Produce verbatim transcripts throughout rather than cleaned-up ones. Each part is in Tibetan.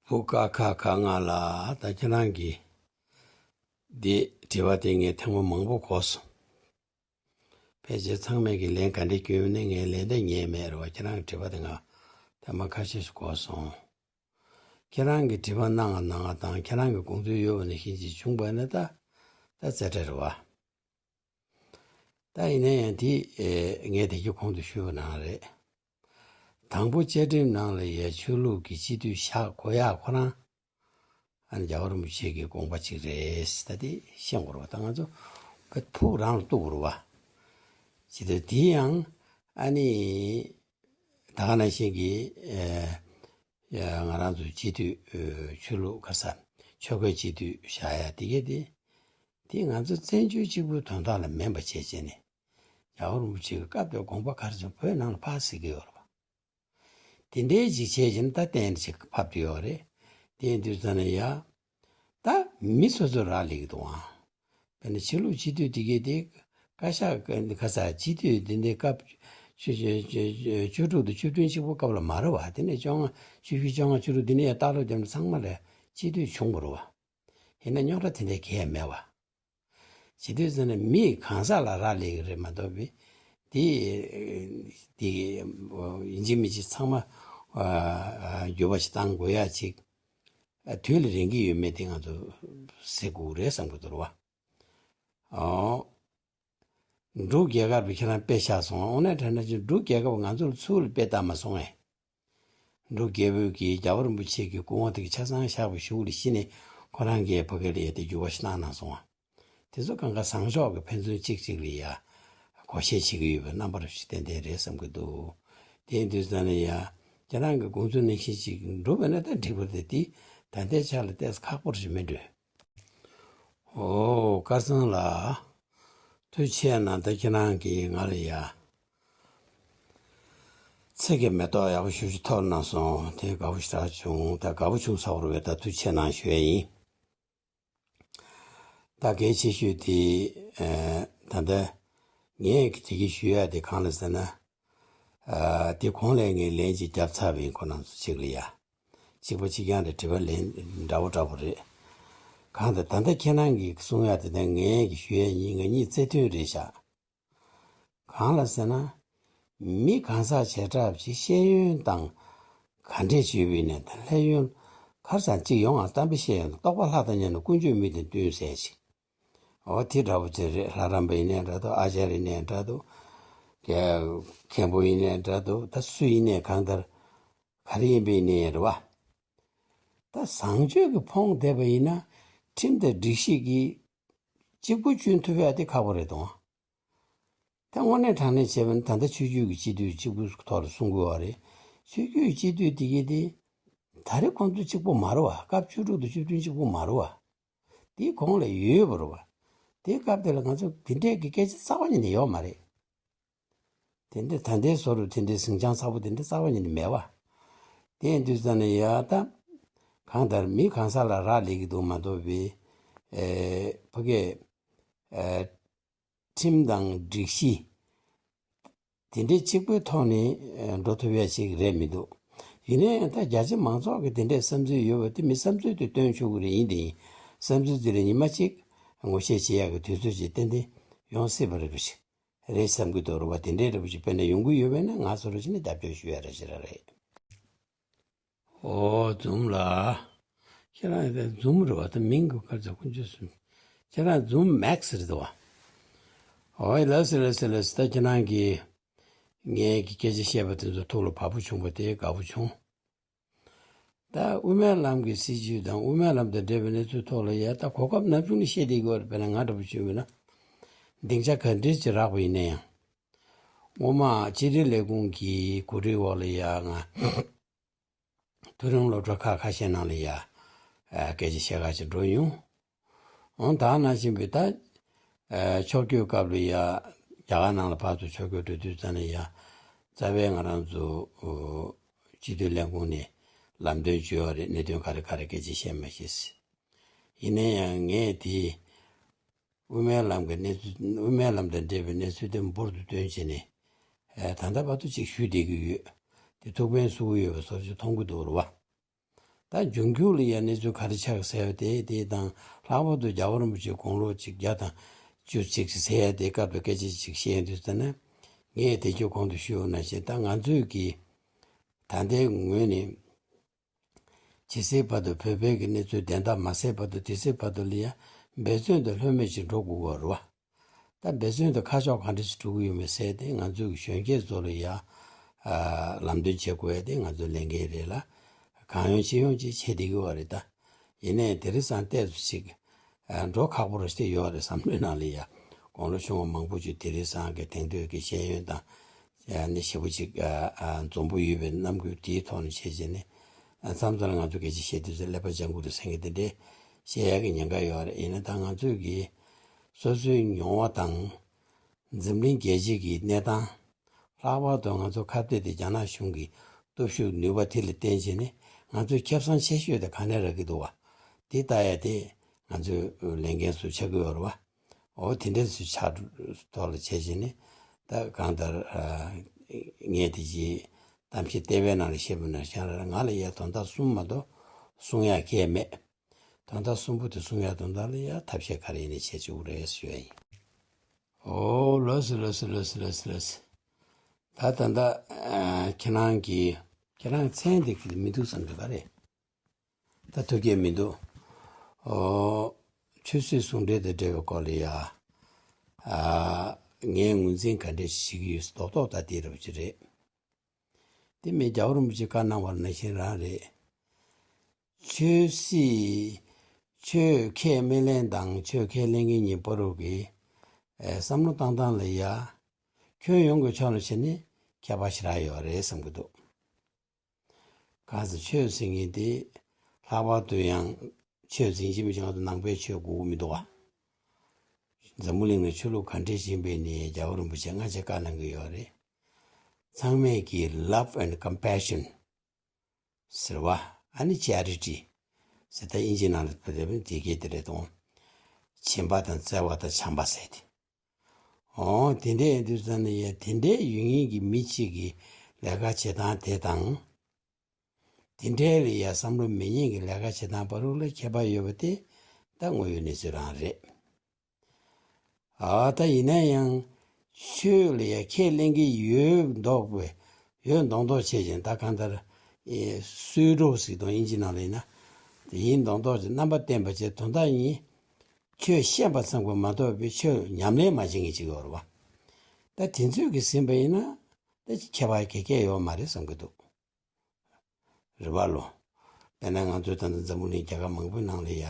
ཕུ་ཀ་ཁ་ག་ང་ལ་ད་ཁྱེད་རང་གིས་འདི་དྲི་བ་དེ་ངས་ཐེངས་མ་མང་པོ་གོ་སོང་། ཕལ་ཆེར་ཚང་མས་ཀྱི་ལན་ག་འདྲ་སྐྱོན་ཡོད་ནས་ངས་ལན་འདེབས་ཉན་མེད་རེད་བ། ཁྱེད་རང་གི་དྲི་བ་དེ་ང་ཐེངས་མ་ཁ་ཤས་ཤིག་གོ་སོང་། ཁྱེད་རང་གིས་དྲི་བ་གནང་བ་གནང་བ་དང་ཁྱེད་རང་གི་དགོངས་ཚུལ་ཡོད་པ་ནང་བཞིན་ཅིག་བྱུང་བ་ནི་ད་ད་རྩེ་གྲ་རེད་བ། ད་ཡིན་ན་ཡང་དེ་ཨེ་ངས་དེ་གི་གོང་དུ་ཞུས་པ་ནང་རེད། དང་པོ་བཅའ་ཁྲིམས་ནང་ལ་ཡ་ཆོས་ལུགས་ཀྱི་སྤྱི་འཐུས་བཞག་དགོས་ཡག་ཁོ་རང་ཨ་ནི་རྒྱལ་བ་རིན་པོ་ཆེ་གི་དགོངས་པ་གཅིག་རེད་ཟེར། ད་དེ་ཤེས་དགོས་རེད་བ། ད་ང་ཚོ་བས་ཕུགས་རང་ལ་གཏུག་དགོས་རེད་བ། ཇི་ལྟར་དེ་ཡང་ཨ་ནི་ད་ག་ནང་བཞིན་གྱི་ཨེ་ཡ་ང་རང་ཚོ་སྤྱི་འཐུས་ཨེ་ཆོས་ལུགས་ག་ས་ཆོལ་ཁའི་སྤྱི་འཐུས་བཞག་ཡ་དེ་གས་དེ། དེ་ང་ཚོ་བཙན་བྱོལ་གཅིག་པུའི་དོན་དག་ལ་མིན་པ་བྱས་བྱས་ནས་རྒྱལ་བ་རིན་པོ་ཆེ་གི་སྐབས་དེར་དགོངས་པ་ག་རེ་བྱུང་བོད་ནང་ལ་ཕར་གཟིགས་ཀྱི་ཡོད་རེད་བ། དེ་འདྲའི་ཅིག་བྱས་བྱས་ན་ད་གཏན་ཅིག་ཕབ་ཀྱི་ཡོད་རེད། དེ་ཡིན་དུས་ཙམ་ན་ཡ། ད་མི་སོ་སོ་རག་ལས་ཀྱི་འདུག་ཨང་། དཔེར་ན་ཆོས་ལུགས་སྤྱི་འཐུས་དེ་གས་དེ་བཀའ་ཤག་གི་ཁ་ས་སྤྱི་འཐུས་དེ་འདྲའི་སྐབས་ཆོས་ཆོས་ཆོས་ཆོས་ཆོས་དྲུག་དང་ཆོས་བདུན་གཅིག་པོ་སྐབས་ལ་མ་རེད་བ། དེ་ནས་བཅོ་ལྔ་ཆོས་བཞི་བཅོ་ལྔ་ཆོས་དྲུག་དེ་ནས་ཡ་ལྟག་ལོག་རྒྱབ་ན་ཚང་མ་ལ་སྤྱི་འཐུས་བྱུང་བ་རེད་བ། ཡིན་ན་རྙོག་དྲ་དེ་འདྲའི་གང་ཡང་མེད་བ། བྱེད་དུས་ཙམ་ནས་མི་གང་ཟག་ལ་རག་ལས་ཀྱི་རེད་མ་གཏོགས་པའི་དེ་དེ་ཡིན་གཅིག་མིན་གཅིག་ཚང་མ་འགྱུར་བ་ཞིག་བཏང་དགོས་ཡ་ཅིག་དུས་ལ་རན་གྱི་ཡོད་མེད་དེ་ང་ཚོ་གཟིགས་དགོས་རེད་བསམ་གྱི་འདུག་རེད་བ། འབྲུག་རྒྱལ་ཁབ་ཁྱེད་རང་དཔེ་བཞག་སོང་། དངོས་གནས་དྲང་གནས་ཀྱི་འབྲུག་རྒྱལ་ཁབ་ང་ཚོར་ཚུར་ལ་དཔེ་བལྟ་མ་སོང་ངས། འབྲུག་རྒྱལ་པོས་ཀྱིས་རྒྱལ་བ་རིན་པོ་ཆེ་གི་སྐུ་དབང་དེ་གི་ཆ་ཚང་བཞག་པའི་གཞུག་ལ་གཞི་ནས་ཁོ་རང་གིས་ཕ་གི་ལ་ཡ་དེ་འགྱུར་བ་ཞིག་བཏང་གནང་སོང་བ། དེ་ཚོ་གང་ག་བཟང་ཕྱོགས་ཀྱི་ཕན་ཚུན་གཅིག་གཅིག་ལ་ཡ་བགོ་བཤའ་བྱེད་ཀྱི་ཡོད་པའི་རྣམ་པ་རེ་ཞིག་ཏན་ཏན་རེད་བསམ་གྱི་འདུག་དེ་ཡིན་དུས་ཙང་ནས་ཡ་ཁྱེད་རང་གི་དགོངས་ཚུལ་ནང་བཞིན་ཅིག་འགྲུབ་པ་ན་ད་འགྲིག་པ་རེད་དེ། ད་ལྟའི་ཆ་ལ་ཏོག་ཙམ་ཁག་པོ་ཞིག་མི་འདུག་ཨོ། སྐལ་བཟང་ལགས། ཐུགས་རྗེ་ཆེ་གནང་། ད་ཁྱེད་རང་གིས་ང་ལ་ཡ་ཚིག་གི་མེ་ཏོག་ཡག་པོ་ཞེ་པོ་ཅིག་ཐོགས་གནང་སོང་། དེ་དགའ་པོ་ཞེ་དྲག་བྱུང་། ད་དགའ་པོ་བྱུང་ས་རེད་པས། ད་ཐུགས་རྗེ་ཆེ་གནང་ཞུ་ཡ་ཡིན། ད་གལ་ཆེ་ཤོས་དེ་ཨ་ད་ལྟ་ངས་དེ་གི་ཞུ་ཡ་དེ་གང་ལ་ཟེར་ན། ཨ་དེ་གོང་ལ་ངས་ལན་ཅིག་བརྒྱབ་ཚར་བ་ཡིན། ཁོ་རང་ཚོ་གཅིག་ལ་ཡ། གཅིག་པ་གཅིག་རྐྱང་རེད། དྲི་བ་ལན་འདྲ་བོ་འདྲ་བོ་རེད། གང་ལྟར་ད་ལྟ་ཁྱེད་རང་གིས་གསུང་ཡ་དེ་དང་ངས་ཀྱི་ཞུ་ཡ་གཉིས་ང་གཉིས་རྩེ་མཐུན་རེད་ཤག་གང་ལ་ཟེར་ན། མི་གང་ཟག་བྱེ་བྲག་ཅིག་ཤེས་ཡོན་དང་ག་འདྲས་བྱས་པ་ཡིན་ནའི་ད་ལྷ་ཡོན་ག་རེ་ཟེར་ཅིག་ཡོང་ང་། གཏམ་དཔེ་བཤད་ཡོང་། རྟོགས་པ་ལྷ་དང་མཉམ་ན་ཀུན་སྤྱོད་མི་དང་བསྟུན་ཟེར་ཅིག་འོ་དེ་འདྲ་བོ་ཅིག་རེད། ལྷ་རམས་པ་ཡིན་ནའི་འདྲ་འདུག་ཨ་ཅར་ཡིན་ནའི་འདྲ་འདུག་མཁན་པོ་ཡིན་ནའི་འདྲ་འདུག་ད་སུ་ཡིན་ནའི་གང་ལྟར་ག་རེ་ཡིན་པ་ཡིན་ནའི་རེད་བ། ད་བཟང་སྤྱོད་ཀྱི་ཕོངས་བསྡད་པ་ཡིན་ན་ཁྲིམས་དང་སྒྲིག་གཞི་གིས་གཅིག་པུ་གཅུན་ཐུབ་ཡ་དེ་ཁག་པོ་རེད་དོ། ད་དངོས་གནས་དྲང་གནས་བྱས་པ་ན་ད་ལྟ་ཆོས་བརྒྱུད་ཀྱི་སྤྱི་འཐུས་གཅིག་པུའི་ཐོག་ལ་གསུང་གི་ཡོད་རེད། ཆོས་བརྒྱུད་སྤྱི་འཐུས་དེ་གའི་དེ་ད་རེས་ཁོང་ཚོ་གཅིག་པོ་མ་རེད་བ། སྐབས་བཅུ་དྲུག་དང་བཅུ་བདུན་གཅིག་པོ་མ་རེད་བ། དེའི་གོང་ལ་ཡོད་པ་རེད་བ། དེའི་སྐབས་དེ་ལ་ང་ཚོ་དེ་འདྲས་ཀྱི་སྐད་ཆ་རྩ་བ་ཉིད་ནས་ཡོད་མ་རེད། དེ་འདྲས་ད་ལྟའི་བཟོ་འདྲ་དེ་འདྲས་ཟིང་ཆ་ཚ་པོ་དེ་འདྲས་རྩ་བ་ཉིད་ནས་མེད་བ། དེ་ཡིན་དུས་ཙང་ནས་ཡ་ད་གང་ལྟར་མི་གང་ཟག་ལ་རག་ལས་ཀྱི་འདུག་མ་གཏོགས་པའི་ཨེ་ཕ་གི་ཨེ་ཁྲིམས་དང་སྒྲིག་གཞི་དེ་འདྲའི་གཅིག་པུའི་ཐོག་ནས་ཨེ་འགྲོ་ཐུབ་ཡ་ཞིག་རེད་མི་འདུག་ཡིན་ནའི་ད་རྒྱ་ཆེ་མང་ཚོགས་ཀྱི་དེ་འདྲའི་བསམ་ཚུལ་ཡོད་པ་དེ་མི་བསམ་ཚུལ་དེ་སྟོན་ཆོག་གི་རེད། ཡིན་དེ་ཡིན་བསམ་ཚུལ་དེ་ལ་ཉི་མ་གཅིག་ངོ་ཤེས་བྱེད་ཡག་གི་དུས་ཚོད་ཅིག་ཏན་ཏན་ཡོང་སྲིད་པ་རེད་པ་ཞིག་རེད་བསམ་གྱི་འདུག་རེད་བ། དེ་འདྲའི་འདྲ་པོ་ཞིག་དཔེར་ན་ཡོང་གི་ཡོད་པས་ན་ང་ཚོ་རུ་ཕྱིན་ནས་རྒྱབ་སྐྱོར་ཞུ་ཡ་རེ་ཞིག་ར་རེད། ཨོ་འཛུམ་ལགས། ཁྱེད་རང་དེ་འཛུམ་རེད་བ། ད་མིང་གི་སྐར་ཆ་ཀུན་སྤྱོད་གསུམ། ཁྱེད་རང་འཛུམ་མེག་སི་རེད་བ། ཨོ་ལགས་སེ་ལགས་སེ་ལགས་སེ། ད་ཁྱེད་རང་གིས་ངས་ཀྱི་སྐད་ཆ་བཤད་པ་དེ་ཚོ་ཐུགས་ལ་བབ་པོ་བྱུང་བ་དེ་དགའ་པོ་བྱུང་། ད་དབུ་མའི་ལམ་གྱི་སྲིད་བྱུས་དང་དབུ་མའི་ལམ་དང་འབྲེལ་བའི་གནས་ཚུལ་ཐོག་ལ་ཡ་ད་གོ་སྐབས་ནམ་བྱུང་ནས་བཤད་བསྡད་ཀྱི་ཡོད་རེད། དཔེར་ན་ང་འདྲ་པོ་བྱུང་བས་ན་སྡིངས་ཆ་ག་འདྲས་ཅིག་རག་པ་ཡིན་ན་ཡང་། སྔོན་མ་སྤྱི་བདེ་ལས་ཁུངས་ཀྱི་གོ་སྒྲིག་འོག་ལ་ཡ་ང་མཐོ་རིམ་སློབ་གྲྭ་ཁག་ཁ་ཤས་ནང་ལ་ཡ་སྐད་ཆ་བཤད་ག་ཅིག་འགྲོ་ཡོང་། འོང་ད་ནང་བཞིན་པའི་ད་ཕྱོགས་བསྐྱོད་སྐབས་ལ་ཡ་རྒྱ་གར་ནང་ལ་ཕར་ཚུར་ཕྱོགས་བསྐྱོད་འགྲོ་དུས་ཙམ་ལ་ཡ་རྩ་བའི་ང་རང་ཚོ་སྤྱི་འཐུས་ལས་ཁུངས་ནས་ལམ་སྟོན་བྱོས་པ་རེད། གནད་དོན་ག་རེ་ག་རེ་སྐད་ཆ་བཤད་མ་ཤེས། ཡིན་ན་ཡང་ངས་དེ་དབུ་མའི་ལམ་གྱི་གནས་ཚུལ་དབུ་མའི་ལམ་དང་འབྲེལ་བའི་གནས་ཚུལ་དེ་འབུར་དུ་བཏོན་བྱས་ནས་ད་ལྟ་བར་དུ་ཅིག་ཞུས་བསྡད་ཀྱི་ཡོད། དེ་ཐུགས་ཕན་གསོས་ཀྱི་ཡོད་པ་བཟོ་ཅིག་མཐོང་གི་འདུག་རེད་བ། ད་འབྱུང་འགྱུར་ལ་ཡང་གནས་ཚུལ་ག་རེ་ཆགས་ཟེར་བ་དེ་དེ་དང་ལྷག་པར་དུ་རྒྱལ་བ་རིན་པོ་ཆེ་དགུང་ལོ་ཅིག་བརྒྱ་དང་བཅུ་གཅིག་ཅིག་ཟེར་ཡ་དེ་སྐབས་དུ་སྐད་ཆ་ཅིག་བཤད་དུས་ཙ་ན། ངས་དེ་ཁྱོད་གོང་དུ་ཞུས་པ་ནང་བཞིན་ད་ང་ཚོས་ཀྱི་ད་ལྟའི་ངོས་ནས་ཇི་སྲིད་བར་དུ་བོད་པའི་གི་གནས་ཚུལ་བདེན་མཐའ་མ་གསལ་བར་དུ་དེ་སྲིད་བར་དུ་ལ་ཡང་འབད་བརྩོན་དང་ལྷོད་མེད་ཅིག་འགྲོ་དགོས་པ་རེད་བ། ད་འབད་བརྩོན་དང་ཁ་ཕྱོགས་གང་འདྲ་ཞིག་འགྲོ་གི་ཡོད་མེད་ཟེར་ཏེ་ང་ཚོའི་གི་གཞོན་སྐྱེས་ཚོ་ལ་ཡང་ལམ་སྟོན་བྱེད་དགོས་ཡ་དེ་ང་ཚོའི་ལས་འགན་རེད་ལ། གང་ཡོང་ཅི་ཡོང་ཅིག་བྱེད་བསྡད་ཀྱི་ཡོད་རེད་ད། ཡིན་ནའི་དེ་རིང་སང་ཏོག་ཙམ་ཅིག་འགྲོ་ཁག་པོ་རེ་ཞིག་ཡོད་རེད། བསམ་བློའི་ནང་ལ་ཡ། དགུང་ལོ་ཆུང་བ་མང་པོ་ཅིག་དེ་རིང་སང་གི་དེང་དུས་ཀྱི་ཤེས་ཡོན་དང་། ཡ་ནི་ཞེ་པོ་ཅིག་འཛོམས་པོ་ཡོད་པའི་རྣམ་འགྱུར་དེའི་ཐོག་ནས་བྱས་བྱས་ནས། མཚམས་མཚམས་ལ་ང་ཚོ་སྐད་ཆ་བཤད་དུས་ཚོད་ཀླད་པ་ལྗང་གུ་རེད་ཟེར་མཁན་དེ་འདྲས་བཤད་ཡག་གི་ཉེན་ཁ་ཡོད་རེད། ཡིན་ན་ད་ང་ཚོས་ཀྱི་སོ་སོའི་མྱོང་བ་དང་། འཛམ་གླིང་རྒྱལ་སྤྱི་གི་གནས་སྟངས། ལྷག་པར་དུ་ང་ཚོ་ཁ་གཏད་དེ་རྒྱ་ནག་གཞུང་གི་སྟོབས་ཤུགས་ནུས་པ་དེ་ལ་བརྟེན་བྱས་ནས་ང་ཚོས་ཁེ་བཟང་ཆེ་ཤོས་དེ་ག་ནས་རག་གི་འདུག་བ། དེ་ལྟ་ཡ་དེ་ང་ཚོའི་ལས་འགན་སུ་ཆགས་ཀྱི་ཡོད་རེད་བ། འོ་དེ་འདྲའི་སུ་ཆགས་ཐོག་ལ་བྱས་བྱས་ནས་ད་གང་ལྟར་ངས་དེ་གྱིས་གཏམ་བཤད་ལྟེ་བའི་ནང་ལ་བཤད་པ་ན་ཤང་ར་ང་ལ་ཡ་དོན་དག་གསུམ་མ་གཏོགས་གསུང་ཡ་གང་ཡང་མེད། དོན་དག་གསུམ་པོ་དེ་གསུང་ཡ་དོན་དག་ལ་ཡ་ཐབས་ཤེས་ག་རེ་ཡིན་ནས་བྱེད་ཆོག་རེད་ཞུ་ཡ་ཡིན། ཨོ་ལོས་ལོས་ལོས་ལོས་ལོས། ད་ད་ད་ཁྱེད་རང་གི་ཁྱེད་རང་མཚན་དེ་གི་མི་འདུག་བསམ་གྱི་ག་རེད། ད་ཐུགས་བསྐྱེད་མི་འདུག་ཨོ་ཆོས་སྲིད་ཟུང་འབྲེལ་དང་འབྲེལ་བའི་སྐོར་ལ་ཡ། ཨ་ངས་ངོས་འཛིན་ག་འདྲས་ཤིག་ཡོད་རྡོག་རྡོག་ད་དེ་རབ་ཅིག་རེད། དེ་མིན་རྒྱལ་བ་རིན་པོ་ཆེ་བཀའ་གནང་བ་ནང་བཞིན་རང་རེད། ཆོས་སྲིད། ཆོས་ཁས་མི་ལེན་དང་ཆོས་ཁས་ལེན་མཁན་གཉིས་བར་དུ་གི་ཨེ་བསམ་བློ་བཏང་སྟངས་ལ་ཡ། ཁྱོན་ཡོངས་ཀྱི་ཕྱོགས་ནས་བྱས་ནས་ཁྱད་པར་ཞེ་དྲག་ཡོད་རེད་བསམ་གྱི་འདུག་གང་ཟེར་ཆོས་ཟེར་མཁན་དེ་ལྷག་པར་དུ་ཡང་ཆོས་འཛིན་གྱི་མི་ཆོག་ཏུ་ནང་པའི་ཆོས་དགོས་ཀྱི་མི་འདུག་བ། འཛམ་བུ་གླིང་ནང་ཆོས་ལུགས་ག་འདྲས་ཡིན་པའི་ནི་རྒྱལ་བ་རིན་པོ་ཆེ་སྔ་ཕྱི་བཀའ་གནང་གི་ཡོད་རེད། ཚང་མས་ཀྱི་love and compassion ཟེར་བ། ཨ་ནི་charity ཟེར་ད་ཨིན་ཇི་ནང་ལ་བོད་དེ་བོད་དེ་གའི་དེ་རེད་དང་། སྦྱིན་པ་དང་བརྩེ་བ་དང་བྱམས་པ་ཟེར་ཏེ། འོ་དེ་འདྲའི་ཡིན་དུས་ཙམ་ནས་ཡ་དེ་འདྲའི་ཡོད་མཁན་གྱི་མི་གཅིག་གི་ལས་ཀ་བྱེད་སྟངས་དེ་དང་། དེ་འདྲའི་ལ་ཡ་བསམ་བློ་མེད་མཁན་གྱི་ལས་ཀ་བྱེད་སྟངས་བར་དུ་ལ་ཁྱད་པར་ཡོད་པ་དེ་ད་དངོས་ཡོད་གནས་ཚུལ་རང་རེད། ཨ་ད་ཡིན་ན་ཡང་ཆོས་ལ་ཡ་ཁས་ལེན་གྱི་ཡོད་མདོག་པས་ཡོད་མདོག་མདོག་བྱེད་ཅིང་ད་གང་ལྟར་ཨེ་བསུ་རོགས་ཟིག་དང་ཨིན་ཇི་ནང་ལ་ཡིན་ན་དེ་ཡིན་མདོག་མདོག་ཅིག་རྣམ་པ་བསྟན་པ་བཅས་དོན་དག་ཡིན། ཆོས་ཤེས་པ་ཙམ་གྱིས་མ་གཏོགས་པའི་ཆོས་ཉམས་ལེན་མ་བྱེད་མཁན་ཅིག་ཡོད་རེད་བ། ད་དེ་ཚོས་ཀྱིས་ཟིན་པ་ཡིན་ན་ད་ཁྱད་པར་ག་གེ་ཡོད་མ་རེད་བསམ་གྱི་འདུག་རེད་བ་ལོ། དཔེར་ན་ང་ཚོའི་ད་ལྟ་འཛམ་བུ་གླིང་རྒྱལ་ཁབ་མང་པོའི་ནང་ལ་ཡ།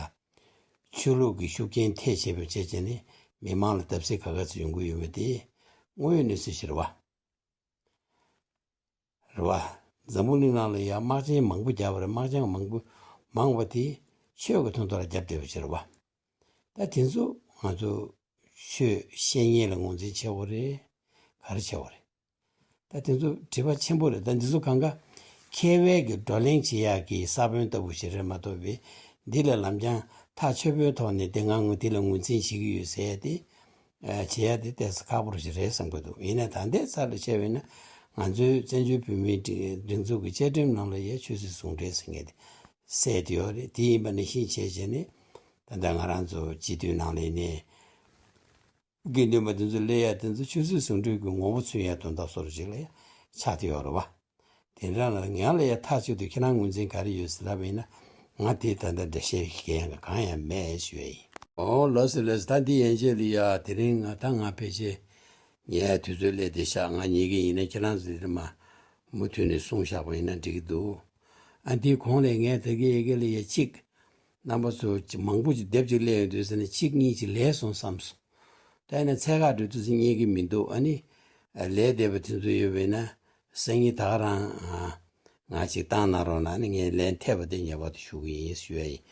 ཆོས་ལུགས་ཀྱི་ཤུགས་རྐྱེན་ཐེབས་བྱས་པའི་བྱས་བྱས་ནས་མི་མང་ལ་བརྡབ་གསིག་ག་ག་ཚོད་ཡོང་གི་ཡོད་མེད་དེ་དངོས་ཡོད་གནས་ཚུལ་ཞིག་རེད་བ། རེད་བ། འཛམ་བུ་གླིང་ནང་ལ་ཡ་དམག་ཆེན་མང་པོ་བརྒྱབ་པ་རེད། དམག་ཆེན་མང་པོ་མང་བ་དེ་ཆོས་ཀྱི་དོན་དག་ལ་བརྒྱབ་བསྡད་པ་ཞིག་རེད་བ། ད་དེ་ཚོ་ང་ཚོ་ཆོས་བཤད་མཁན་ལ་ངོས་འཛིན་བྱེད་དགོས་རེད། ག་རེ་བྱེད་དགོས་རེད། ད་དེ་ཚོ་དྲི་བ་ཆེན་པོ་རེད། ད་འདི་ཚོ་གང་ག་མཁས་པའི་གི་བགྲོ་གླེང་བྱེད་ཡག་གི་ས་བོན་ལྟ་བུ་ཞིག་རེད་མ་གཏོགས་པའི་འདི་ལ་ལམ་སྦྱང་ཐག་ཆོད་པོའི་ཐོག་ནས་དེ་ང་ངོས་འདི་ལ་ངོས་འཛིན་བྱེད་ཀྱི་ཡོད་ཟེར་ཡ་དེ་བྱེད་ཡ་དེ་ཏོག་ཙམ་ཁག་པོ་ཞིག་རེད་བསམ་གྱི་འདུག་ཡིན་ན་ད་ལྟའི་ཆར་ལ་བཤད་པ་ཡིན་ན་ང་ཚོའི་བཙན་བྱོལ་བོད་མིའི་སྒྲིག་འཛུགས་ཀྱི་བཅའ་ཁྲིམས་ནང་ལ་ཡ་ཆོས་སྲིད་ཟུང་འབྲེལ་ཟེར་མཁན་དེ་གསལ་དེ་ཡོད་རེད། དེ་ཡིན་པ་ནང་བཞིན་བྱས་བྱས་ནས་ད་ལྟ་ང་རང་ཚོ་སྤྱི་འཐུས་ནང་ལ་ཡིན་ནའི། དགེ་འདུན་པ་དེ་ཚོ་སླེབས་ཡ་དེ་ཚོ་ཆོས་སྲིད་ཟུང་འབྲེལ་གྱི་ངོ་བོ་མཚོན་ཡ་དོན་དག་སོགས་ཅིག་ལ་ཡ་ཆགས་ཏེ་ཡོད་རེད་བ། དེ་འདྲ་ལ་ང་ལ་ཡ་མཐའ་གཅིག་ཏུ་ཁྱེད་རང་ངོས་འཛིན་ག་རེ་ཡོད་ཟེར་ལབ་པ་ཡིན་ན། ང་དེ་ད་ལྟ་འགྲེལ་བཤད་ཀྱི་གལ་ཡང་གང་ཡང་མེད་ཞུ་ཡ་ཡིན། ཨོ་ལགས་སོ་ལགས་སོ། ད་འདི་ཡན་ཆད་ལ་ཡ་དེ་རིང་ང་ད་ང་ཕལ་ཆེར་ཉལ་ཡ་དུས་ཚོད་སླེབས་བསྡད་ཤག་ང་ཉལ་གི་ཡིན་ན་ཁྱེད་རང་ཚོ་དེ་མ་མུ་མཐུད་ནས་གསུངས་བཞག་པ་ཡིན་ན་འགྲིག་གི་འདུག་ཨ་འདིའི་གོང་ལ་ངས་ད་གི་ཡ་གི་ལ་ཡ་གཅིག་རྣམ་པ་ཚོ་མང་པོ་ཅིག་སྡེབ་ཅིག་སླེབས་ཡོང་དུས་ཟེར་ན་གཅིག་གཉིས་ཅིག་ལས་སོང་བསམ་སོང་། ད་ཡིན་ན་ཚད་བཀག་འགྲོ་དུས་ཚོད་རྙེད་ཀྱི་མི་འདུག་ཨ་ནི་ལས་བསྡད་པ་དེ་ཚོ་ཡོད་པས་ན་སང་ཉིན་ད་ག་རང་ང་ཅིག་བཏང་གནང་རོགས་གནང་། ཨ་ནི་ངས་ལན་ཐེབས་པ་དེ་ངེས་པར་དུ་ཞུ་གི་ཡིན་ཞུ་ཡ་ཡིན།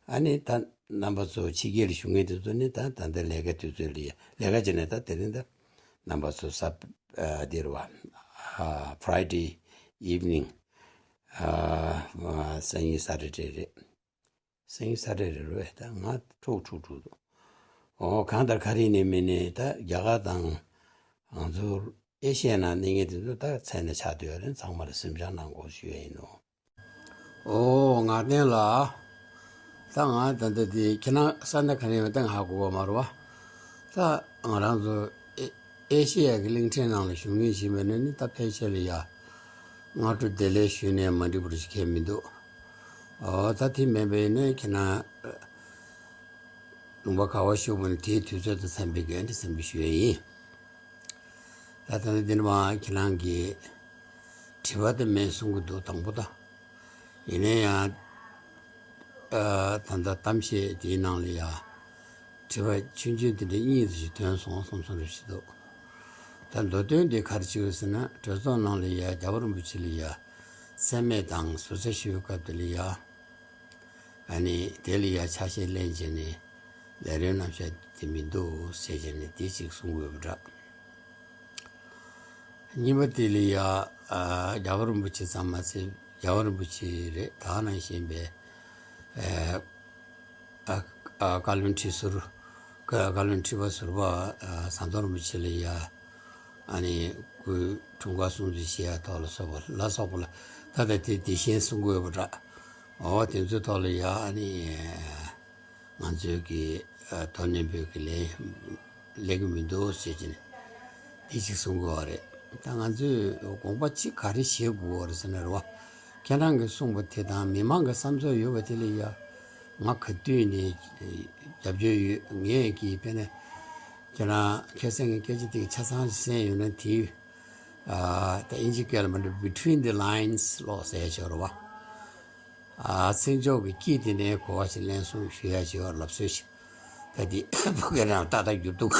ཨ་ནི་ད་རྣམ་པ་ཚོ་ཕྱི་རྒྱལ་ལ་བཞུགས་མཁན་དེ་ཚོ་ནི་ད་ད་ལྟ་ལས་ཀ་དུས་ཚོད་ལ་ཡ་ལས་ཀ་བྱས་ནས་ད་དེ་རིང་ད་རྣམ་པ་ཚོ་ས་འདིར་བ་Friday evening སང་ཉིན་Saturday རེད། སང་ཉིན་Saturday རེད་རེད་བས། ད་ང་འཁྲུག་འཁྲུག་འཁྲུག་འདུག་ཨོ་གང་ལྟར་ག་རེ་ནས་མིན་ནས་ད་རྒྱ་གར་དང་ང་ཚོ་ཨེ་ཤི་ཡའི་ནང་གནས་མཁན་དེ་ཚོ་ད་མཚན་ནས་ཆགས་བསྡད་ཡོད་རེད། ཚང་མ་ལ་སེམས་ཅན་གནང་དགོས་ཞུ་ཡ་ཡིན་ནོ། ཨོ། ངག་བསྟན་ལགས། ད་ང་ད་ལྟ་དེ་ཁྱེད་རང་ས་གནས་ག་ནས་ཡིན་ད་ཧ་གོ་གི་མ་རེད་བ། ད་ང་རང་ཚོ་ཨེ་ཨེ་ཤེ་ཡ་གི་གླིང་ཕྲན་ནང་ལ་བཞུགས་མཁན་ཞིག་མིན་ན་ནི། ད་ཕལ་ཆེར་ལ་ཡ་སྔ་དྲོ་བདེ་ལེགས་ཞུས་ནས་མ་འགྲིག་པ་ཞིག་གང་ཡང་མི་འདུག་ཨོ། ད་དེ་མིན་པ་ཡིན་ན་ཁྱེད་རང་ལུང་པ་ག་པར་བཞུགས་པ་ནས་དེའི་དུས་ཚོད་དང་འཚམས་པའི་གི་འདྲི་བསམ་པའི་ཞུ་ཡ་ཡིན། ད་ལྟ་འདི་ནས་མར་ཁྱེད་རང་གིས་དྲི་བ་དེ་མེད་གསུང་གི་འདུག་དང་པོ་ད། ཡིན་ན་ཡང་ཨ་ད་ལྟ་གཏམ་བཤད་དེའི་ནང་ལ་ཡ་དྲི་བ་ཆུང་ཆུང་དེ་འདྲ་གཉིས་ཙམ་ཞིག་ཐོན་སོང་བསམ་བསམ་རེ་ཞིག་འདུག་ད་མདོ་དོན་དེ་ག་རེ་བྱེད་དགོས་ཟེར་ན། གྲོས་ཚོགས་ནང་ལ་ཡ་རྒྱལ་བ་རིན་པོ་ཆེ་ལ་ཡ་མཚན་སྨད་དང་ཟུར་ཟ་ཞུ་བའི་སྐབས་དེ་ལ་ཡ། ཨ་ནི་དེ་ལ་ཡ་ཆ་ཤས་ལེན་བྱས་ནས་ལས་རིམ་རྣམ་གཞག་དེ་མི་འདུག་ཟེར་བྱས་ནས་དེ་གཅིག་གསུང་དགོས་པ་འདྲ། གཉིས་པ་དེ་ལ་ཡ་ཨ་རྒྱལ་བ་རིན་པོ་ཆེ་ཙམ་མ་ཟད། རྒྱལ་བ་རིན་པོ་ཆེ་རེད། ད་ག་ནང་བཞིན་པའི་ཨ་ཨ་བཀའ་བློན་ཁྲི་ཟུར། བཀའ་བཀའ་བློན་ཁྲི་པ་ཟུར་པ་ཨ་ཟམ་གདོང་རིན་པོ་ཆེ་ལ་ཡ་ཨ་ནི་སྐུའི་འཁྲུངས་སྐར་སྲུང་བརྩི་བྱེད་ཡ་ཐོག་ལ་སོགས་པ་ལ་སོགས་པ་ལ། ད་ལྟ་དེ་དེ་བཞིན་གསུང་དགོས་པ་འདྲ། འོ། དེ་ཚོའི་ཐོག་ལ་ཡ་ཨ་ནི་ང་ཚོའི་གི་ཨ་དོ་ནན་པོའི་གི་ལན་སླེབས་ཀྱི་མི་འདུག་ཟེར་གྱིན་དེ་གཅིག་གསུང་དགོས་པ་རེད། ད་ང་ཚོས་དགོངས་པ་གཅིག་ག་རེ་བཞེས་དགོས་པ་རེད་ཟེར་ན་རེད་བ། ཁྱེད་རང་གིས་གསུངས་པ་དེ་དང་མི་མང་གི་བསམ་ཚུལ་ཡོད་པ་དེ་ལ་ཡ་ང་ག་དུས་ནས་རྒྱབ་སྐྱོར་ཡོད། ངས་ཀྱིས་དཔེར་ན་ཁྱེད་རང་ཁ་སང་གི་སྐད་ཆ་དེ་ཆ་ཚང་ཞིག་གསན་ཡོད་ན། དེའི་ཨ་ད་དབྱིན་ཇི་སྐད་ལ་མ་འགྲོ། Between the Lines ཀློག་ཟེར་ཡ་ཞིག་ཡོད་རེད་བ། ཨ་མཚན་ལྗོངས་ཀྱི་དཀྱིལ་དེ་ནས་གོ་བ་ཞིག་ལེན་གསུང་ཞུ་ཡ་ཞིག་ཡོད་རེད། ལབ་སྲོལ་ཞིག་ད་དེ་བོད་སྐད་ནང་ཏག་ཏག་འགྱུར་འདུག་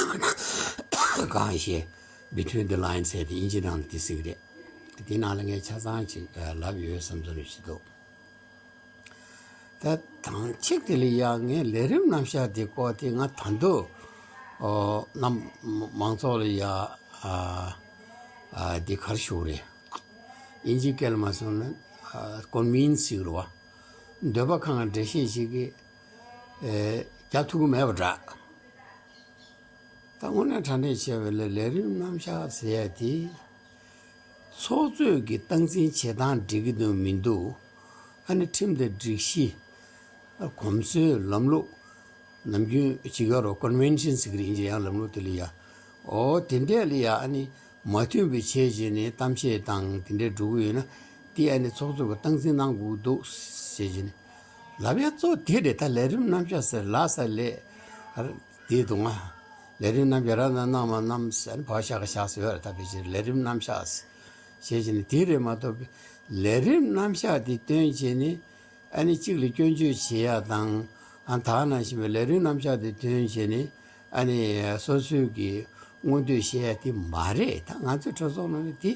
གང་ཤེས། Between the Lines ཟེར་དེ་དབྱིན་ཇི་ནང་ལ་དེ་ཟེར་གི་རེད། དེ་ནང་ལ་ངས་ཆ་ཚང་ཅིག་ལབ་ཡོད་བསམ་ཚུལ་ཞིག་འདུག་ད་དང་གཅིག་དེ་ལ་ཡ་ངས་ལས་རིམ་རྣམ་གཞག་དེ་སྐོར་དེ་ང་ད་དུང་ཨོ་རྣམ་མང་ཚོགས་ལ་ཡ་ཨ་ཨ་འདི་ག་རེ་ཞུ་དགོས་རེད། དབྱིན་ཇིའི་སྐད་ལ་མ་སོང་ན་ཨ་ཀོན་ཝིན་སི་ཟེར་གི་རེད་བ། འདོད་པ་ཁེངས་འགྲེལ་བཤད་ཞིག་གིས་ཨེ་རྒྱག་ཐུབ་ཀྱི་མེད་པ་འདྲ། ད་དངོས་གནས་དྲང་གནས་བྱས་པ་ལ་ལས་རིམ་རྣམ་གཞག་ཟེར་ཡ་དེ་ཚོགས་གཙོས་ཀྱི་སྟངས་འཛིན་བྱེད་སྟངས་འགྲིག་གི་འདུག་མི་འདུག་ཨ་ནི་ཁྲིམས་དང་སྒྲིག་གཞི། ཨ་གོམས་སྲོལ་ལམ་ལུགས། ནམ་རྒྱུན་ཅིག་ཡོད་རེད། ཀོན་ཝེན་ཤན་ཟེར་གི་རེད། དབྱིན་ཇི་ཡང་ལམ་ལུགས་དེ་ལ་ཡ། ཨོ་དེ་འདྲས་ལ་ཡ་ཨ་ནི་མ་མཐུན་པའི་བྱས་བྱས་ནས་གཏམ་བཤད་དང་དེ་འདྲས་འགྲོ་གི་ཡོད་ན། དེ་ཨ་ནི་ཚོགས་གཙོ་གི་སྟངས་འཛིན་གནང་དགོས་འདུག་ཟེར་བྱས་ནས་ལབ་ཡ་གཙོ་དེ་རེད། ད་ལས་རིམ་རྣམ་གཞག་ཟེར་ལབ་ས་ལས་ཨ་རེ་དེ་འདུག་ང་། ལས་རིམ་རྣམ་གཞག་ར་ན་གནང་མ་གནང་ཟེར་ནས་བག་ཤ་ག་བཞག་ཟེར་བ་རེད། ད་ཕལ་ཆེར་ལས་རིམ་རྣམ་གཞག་ཟེར་བྱས་བྱས་ནས་དེ་རེད་མ་གཏོགས་པའི་ལས་རིམ་རྣམ་གཞག་དེ་བཏོན་བྱས་ནས། ཨ་ནི་གཅིག་ལ་སྐྱོན་བརྗོད་བྱེད་ཡ་དང་། ཨ་ད་ག་ནང་བཞིན་པའི་ལས་རིམ་རྣམ་གཞག་དེ་ཐོན་བྱས་ནས་ཨ་ནི་སོ་སོའི་གི་མངོན་འདོད་བཤད་ཡ་དེ་མ་རེད། ད་ང་ཚོའི་གྲོས་ཚོགས་ནང་ནས་དེ་